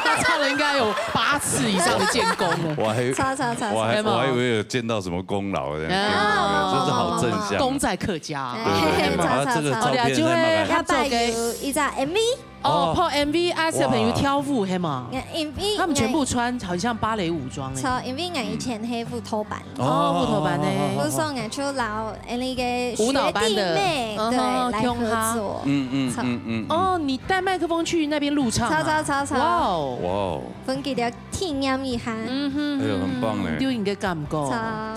他唱了應該有八次以上的建工了。我還，著，著，著，著。我還，有沒有？我還以為有建到什麼功勞的，啊。建工的，真是好正向啊。功在客家啊。 對，對，對，哎，啊，這個照片在那個，著，著，著。後擺有一隻M V。哦，哦。拍M V啊，小朋友跳舞，哇。係嘛？嗯，因為，他們全部穿好像芭蕾舞裝欸。著，因為𠊎以前係舞蹈班。哦，舞蹈班呢。哦，哦，哦，哦。故所𠊎就摎𠊎个學弟妹，舞蹈班的，嗯哼，對，來合作。共下。嗯，嗯，著。嗯，嗯，嗯。哦，你帶麥克風去那邊錄唱啊？著，著，著，著。哇哦。哇哦。分佢兜體驗一下。嗯哼，哎呦，很棒欸。有恁个感覺。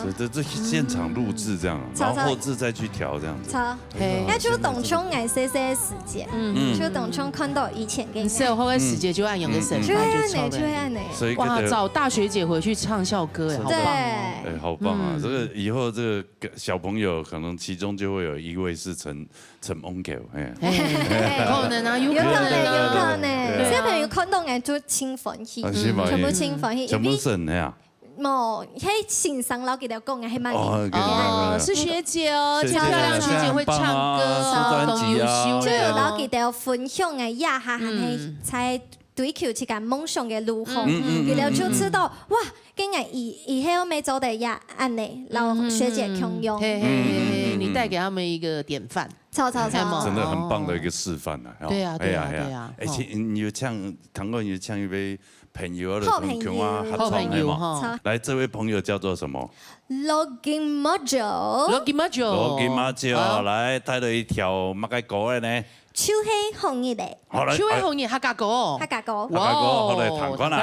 著。這，這，這現場錄製這樣，嗯。然後後製再去調這樣子。著，著。 嘿。該就當像𠊎細細个時節，嗯。就當像看到以前个𠊎。你小學个時節就恁樣个生活，嗯，嗯。就恁樣，就著了。就恁樣。所以，哇，這個，找大學姐回去唱校歌欸，好棒哦。對。哎，好棒啊！嗯。這個以後這個小朋友可能其中就會有一位是陳，陳翁狗，哎。哎，可能啊，有可能啊。有可能，有可能。對啊。小朋友看到𠊎就盡歡喜，啊，盡歡喜。全部盡歡喜，全部係恁樣啊。因為無，係先生摎佢兜講个，係麼人？哦，哦，是學姐哦，學姐，這漂亮學姐會唱歌哦，很棒啊，出專輯啊。當優秀了哦。就有摎佢兜分享个，這下還係在追求自家夢想个路項，嗯，嗯，嗯，佢兜就知道，嗯，嗯。哇，今日以，以後乜做得也恁呢，摎學姐共樣。嗯，嗯，嗯。嘿，嘿，嘿，嘿，嗯，嗯，嗯。你帶給他們一個典範。 著，著，著。係無？真的很棒的一個示範啊，哦。對啊，對啊，哎呀，哎呀。對啊，哎，哦。請，你有請，剛剛你有請一位朋友啊，好朋友。同，同啊，合唱的嘛。好朋友哈。來，這位朋友叫做什麼？Logi Majo。Logi Majo。Logi Majo，啊。來，帶了一條麼个歌的呢？就係紅日咧。好，來，就係紅日客家歌。客家歌。客家歌，好，來，聽看啊，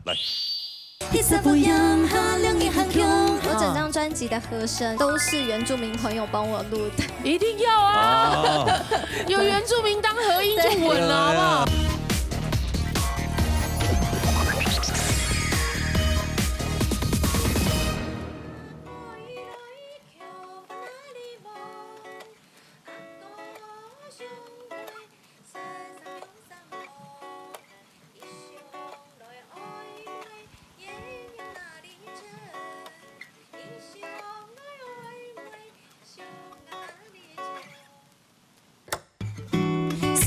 哇哦，哈，來。 我整張專輯的和聲都是原住民朋友幫我錄的。一定要啊！哦。有原住民當和音就穩了，好不好？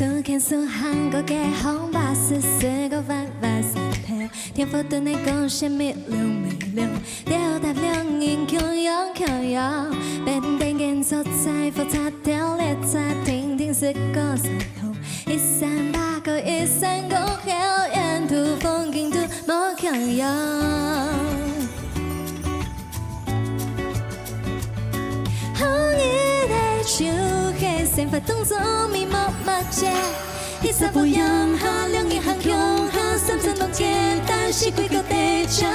手牽手行過街，紅巴士駛過彎彎山頭，天父對你講些美麗美麗，表達兩人共樣共樣，平平間坐在火車頭列車，聽聽詩歌山頭，一山八角一山過後，沿途風景都無共樣。 紅日咧就係生活當中美好麼个，一眨烏暗下，兩人行共下，三餐當簡單，四季過得長，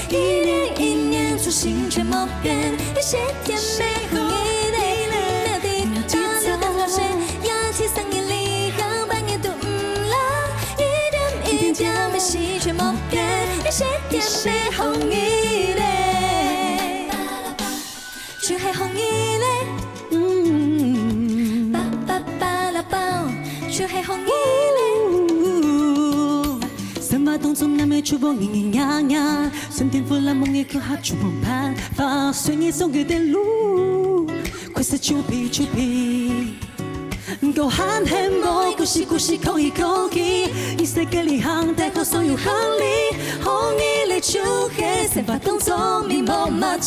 一年一年初心全無變，一些甜美紅日咧，沒有地方，沒有地方，也去生日旅行，半年都毋老，一點一點也是全無變，一些甜美紅日咧。 就係紅日咧，嗯，巴巴巴拉巴，就係紅日咧。生活當中難免出現咿咿呀呀，酸甜苦辣夢也可下出門伴，發生一種个電路，快樂就皮就皮。 毋過還係無故事，故事講一講去，一世界旅行，帶好所有行李，紅日咧就係生活當中美好麼个，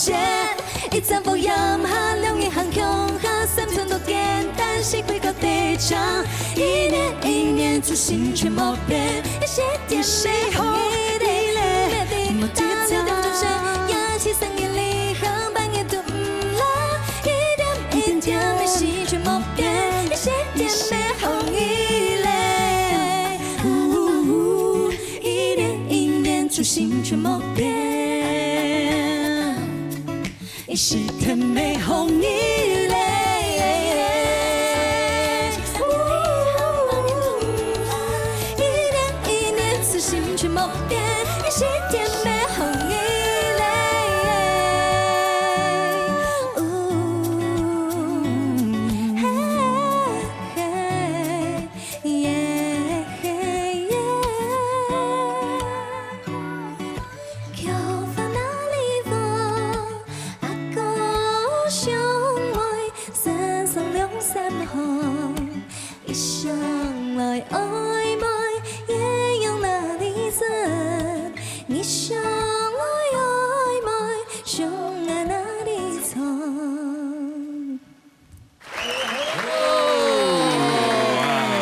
一眨烏暗下，兩人行共下，三餐都簡單，四季過得長，一年一年初心全無變，一些甜美紅日咧，莫跌倒，也去生日旅行，半年都毋老。 一點一點也是全無變，一些甜美紅日咧。嗚，一年一年初心全無變，一些甜美紅日咧。嗚，一年一年初心全無變，一些甜美紅日咧。 一想來愛妹，也有哪裡準？一想來愛妹，想啊哪裡存？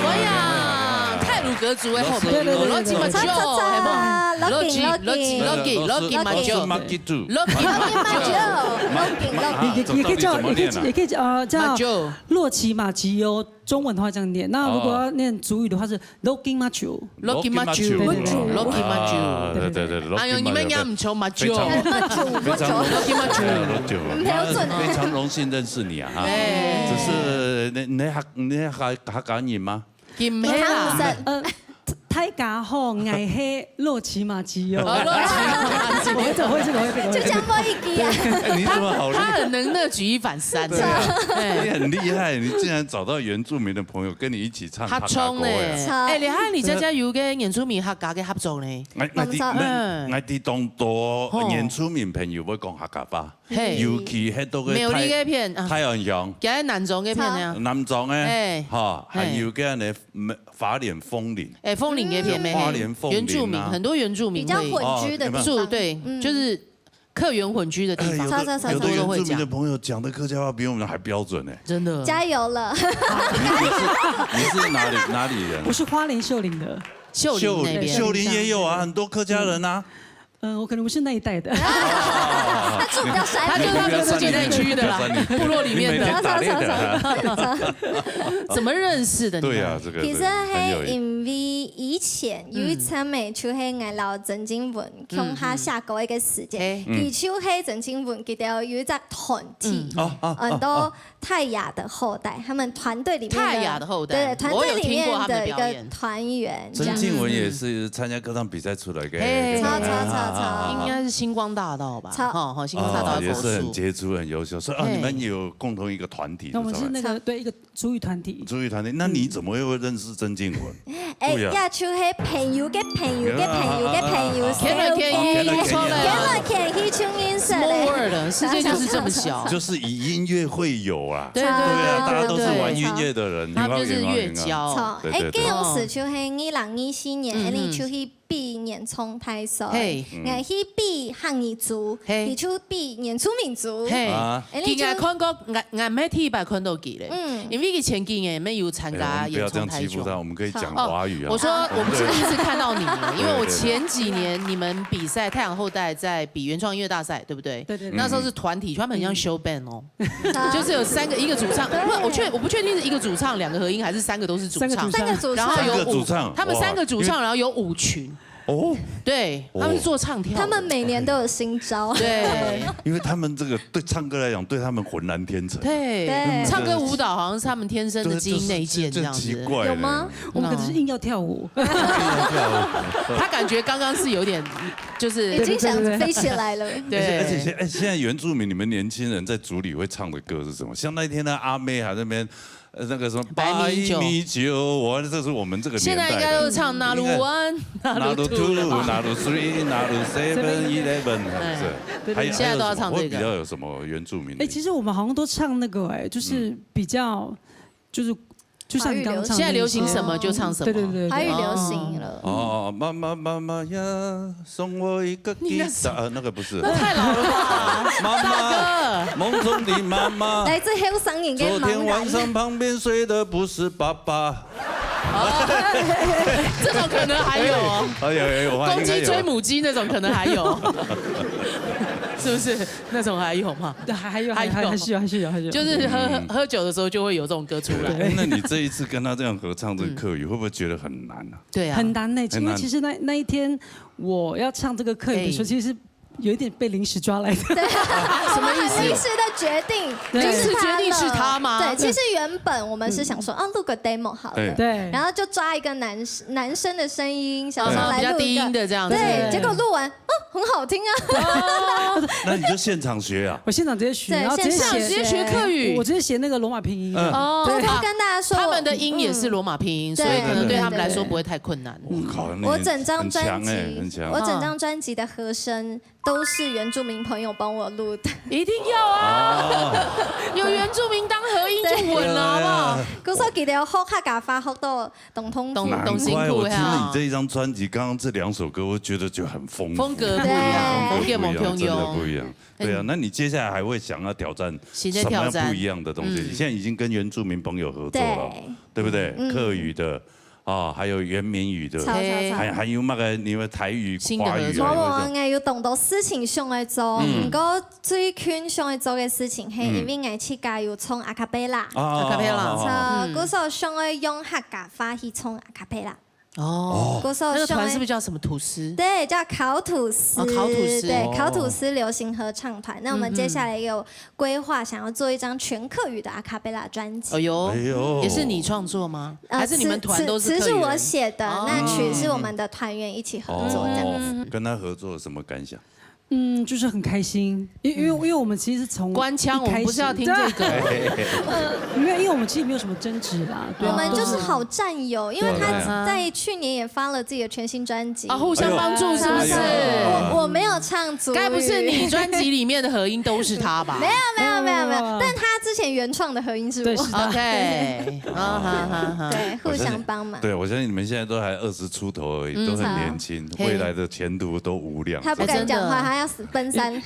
哎呀，太魯閣族的好朋友，對，對，對，對，對。Logi Majo，係無？Logi，Logi，Logi，Logi Majo。Logi Majo，Logi Majo。也，也，也可以叫，也可以，呃，叫洛奇馬吉歐。 中文的話這樣念，那如果要念族語的話是Logi Majo。Logi Majo，對，對，對。Logi Majo。啊，對，對，對，對，對，對。哎喲，你們也毋錯，Majo。非常，非常，Logi Majo。哎，Majo。沒有準哦。非常榮幸認識你啊，哈。哎。只是你，你客，你客，客家人嗎？佢毋係啦。呃，泰，家伙，𠊎係羅奇馬基哦。哦，羅奇馬基。我會這個，我會這個，我會這個。就這樣過一句啊。哎，你怎麼好厲害？他很能那舉一反三。對啊，哎。你很厲害，你竟然找到原住民的朋友跟你一起唱客家歌呀。合唱呢。哎，你看你家家有个原住民客家个合作呢。哎，哎，你，嗯。哎，你當多吼。原住民朋友會講客家話。 嘿。尤其該兜个苗栗該片啊。太安鄉。今日南庄該片呢。南庄个，嘿。哈，還有个呢，花蓮楓林。哎，楓林該片，嗯。嘿，嘿。花蓮楓林啊。原住民，很多原住民會比較混居的地方。哦，有沒有？住，對，嗯。就是客原混居的地方，哎，有的，很多都會講。有的原住民的朋友講的客家話比我們還標準呢。真的。加油了。你，你是，你是哪裡，哪裡人？我是花蓮秀林的。秀林那邊。秀林，秀林也有啊，很多客家人啊。嗯。 呃，我可能不是那一帶的。他住比較山裡。他就是自己那一區的啦，部落裡面的。你每天打獵的啊。怎麼認識的你們？對啊，這個，其實係因為以前有一站仔，就係𠊎摎曾靜雯共下寫歌个時節，嗯。嗯。佢就係曾靜雯，佢兜有一隻團體，嗯。哦，哦，哦，很多 泰雅的後代，他們團隊裡面的，泰雅的後代，對，團隊裡面的一個團員，我有聽過他們的表演。這樣。曾靜雯也是參加歌唱比賽出來的。嘿，嘿，嘿，超，超，超，超。應該是星光大道吧？超。吼，吼，星光大道的歌手。哦，也是很傑出、很優秀。所以，哦，嘿。你們有共同一個團體，那我們是那個，是吧？對，一個族語團體。族語團體，那你怎麼又會認識曾靜雯？ 哎，對啊。也就係朋友个朋友个朋友个朋友，啊，啊，啊，啊，啊。牽來牽去，牽來牽去，牽來牽去就認識了。Small world，世界就是這麼小。就是以音樂會友啊。對，對，對啊，對，大家都是玩音樂的人，對，對，對。他們就是越交。對，對，對。哎，該當時就係二零二四年，嗯，嗯。𠊎就去比原創大賽，嘿。嗯。𠊎去比客語組，嘿。佢就比原住民組。嘿。啊。哎，你就，佢，𠊎看過，𠊎，𠊎乜第一擺看到佢咧。嗯。因為佢前幾年乜有參加原創大賽。哎，我們不要這樣欺負他，我們可以講華語啊。哦，我說我們是第一次看到你，因為我前幾年你們比賽，太陽後代在比原創音樂大賽，對不對？對，對，對。那時候是團體，他們很像show band哦。嗯。就是有三個，一個主唱，不，我確，我不確定是一個主唱，兩個合音，還是三個都是主唱。三個主唱。三個主唱。然後有舞，三個主唱，哇。他們三個主唱，然後有舞群。哦。對，哦。他們是做唱跳的。他們每年都有新招。對。因為他們這個對唱歌來講，對他們渾然天成。對，對。唱歌舞蹈好像是他們天生的基因內建這樣子。對，就是，這，這奇怪了。有嗎？我們可能是硬要跳舞。他感覺剛剛是有點，就是已經想飛起來了。對。而且，而且現，哎，現在原住民，你們年輕人在組裡會唱的歌是什麼？像那天呢，阿妹還在那邊，呃，那個什麼百米酒。百米酒，哇，這是我們這個年代的。現在應該都唱Nalu One、Nalu Two了吧？Nalu Two、Nalu Three、Nalu Seven、Eleven，哎，是不是？对，对，还有，对。现在都要唱这个。还有什么？会比较有什么原住民的？哎，其实我们好像都唱那个，哎，就是比较，就是，就像你刚刚唱的那些。华语流行。现在流行什么就唱什么。对，对，对，对。华语流行了。哦，妈妈，妈妈呀，送我一个吉他，你那是，呃，那个不是。那太老了吧，妈妈，大哥。梦中的妈妈。来自后生人的茫然。昨天晚上旁边睡的不是爸爸。 哦，这种可能还有哦。哎，有，有，有，我应该有。公鸡追母鸡那种可能还有，是不是？那种还有吗？对，还，还有，还，还有。还，还是有，还是有，还是有。就是喝，嗯。喝酒的时候就会有这种歌出来。对，那你这一次跟他这样合唱这个客语，嗯。会不会觉得很难啊？对啊。很难呢，因为很难。其实那，那一天我要唱这个客语的时候，哎。其实是 有一点被临时抓来的。对，什么意思？我们临时的决定，对。就是他了。临时决定是他吗？对，其实原本我们是想说，嗯。啊，录个demo好了。对。对。然后就抓一个男，男生的声音，想说来录一个。嗯，比较低音的这样子。对，对。结果录完，哦，很好听啊。哦。那你就现场学啊？我现场直接学，对，然后直接写，现场直接学客语。我直接写那个罗马拼音。嗯。哦，对。偷偷跟大家说，他们的音也是罗马拼音，嗯。所以可能对他们来说不会太困难。对。我靠，那你我整张专辑，很强欸，很强。我整张专辑的和声 都是原住民朋友帮我录的。一定要啊！哦。有原住民当合音就稳了，好不好？对，对，对。故所佢哋學客家話學到當痛苦。当，当辛苦呀。难怪我听了你这一张专辑，刚刚这两首歌，我觉得就很丰富。风格不一样，对。风格不一样，风格不一样，真的不一样。对啊，嗯。那你接下来还会想要挑战什么样不一样的东西？新的挑战。嗯。你现在已经跟原住民朋友合作了，对。对不对？嗯。客语的， 啊，还有原民语的，超，超，超。还，还有那个你们台语、新的合作。华语啊，有没有这样？無，無，𠊎有當多事情想要做，嗯。毋過最近想要做个事情，係，嗯。因為𠊎自家有唱a cappella。啊，a cappella。啊，啊，啊。嗯。故所想要用客家話去唱a cappella。哦，故所那个团是不是叫什么吐司？对，叫烤吐司，哦烤吐司对，哦烤吐司流行合唱团。那我们接下来也有规划，想要做一张全客语的阿卡贝拉专辑。哎呦，哎呦也是你创作吗？呃还是你们团都是词词是客语人我写的，哦那曲是我们的团员一起合作这样。哦，跟他合作有什么感想？嗯，就是很开心，因因为因为我们其实是从官腔，我们不是要听这个。没有，因为我们其实没有什么争执啦，对啊我们就是好战友，因为他对啊在去年也发了自己的全新专辑啊，互相帮助是不是？哎呦我我没有唱族语，该不是你专辑里面的合音都是他吧？没有没有没有没有，哇但他之前原创的合音是我。对是他 OK，啊哈哈哈。对，互我相信相帮忙。对，我相信你们现在都还二十出头而已，嗯都很年轻，对未来的前途都无量。他不敢讲话，哎真的他要死奔三，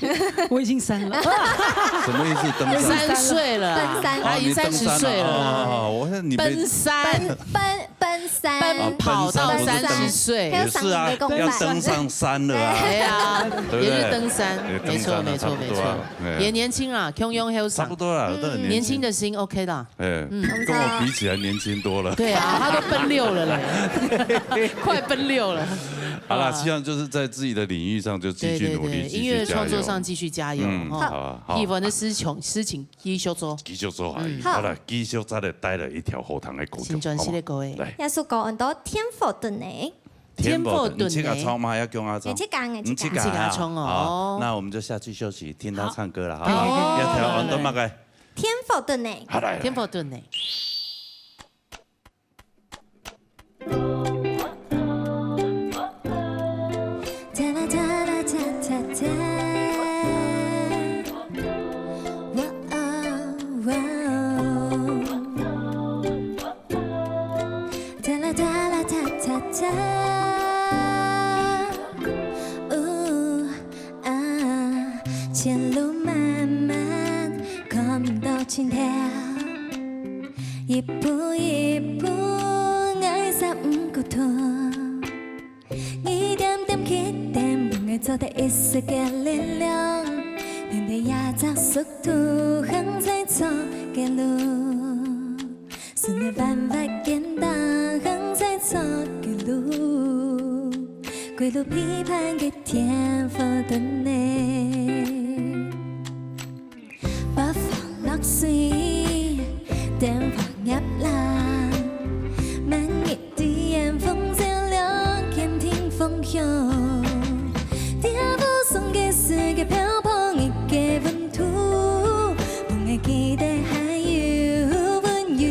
我已经三了，什么意思？奔三？三岁了啊，奔三他已经三十岁了啊。哦，我看你被奔三，奔奔奔三，奔跑到三十岁还。有也是啊赏你的，公要办登上山了啊。哎呀，对不对也是登山，也没错没错没错登山了差不多啊，哎也年轻啊，共样后生，差不多了，都很年轻年轻。的心 OK 啦。哎，跟我比起来年轻多了。对啊，他都奔六了嘞，快奔六了。好啦，啊希望就是在自己的领域上就继对对续努力，对，继音乐续加油。创作上继续加油嗯，哈。好啊，好啊。喜欢的事情，事情继续做。继续做下去。嗯好好了，继续再来带来一条好听的歌曲，请专辑的好不好歌诶。来，耶穌講很多天赋的呢，天赋的呢你自家唱吗？要叫我唱？你自家，你自家你自家你自家唱哦好，那我们就下去休息，听他唱歌了，好不好好？要调安到大概。天赋的呢。好来，天赋顿呢？啊，前路漫漫，看不到尽头。一步一步，愛踏毋過度。一點點起點，分𠊎做得一絲个力量，跈等這隻速度，行在錯个路。 順著萬物見到行在錯个路，歸路批判个天賦頓呢。北風落水，電火熱浪，萬一 在遠方照亮，堅定方向。在無聲个世界漂泊，你个溫度，分𠊎記得還有溫柔。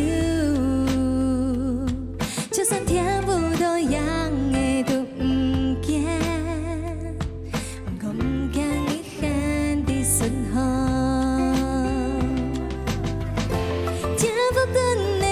就算聽不到樣个都毋驚，毋過毋驚你 喊的順風。天賦頓呢，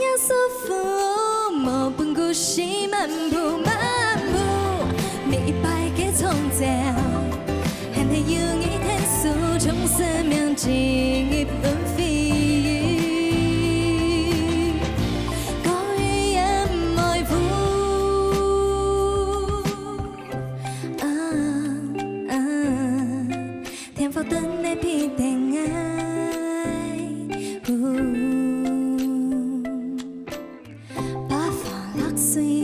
也舒服，無分故事漫步漫步，每一擺个衝撞，還係有你天使將生命進入輪迴，過一夜毋會烏。啊，啊，天父等你必定愛。八方六水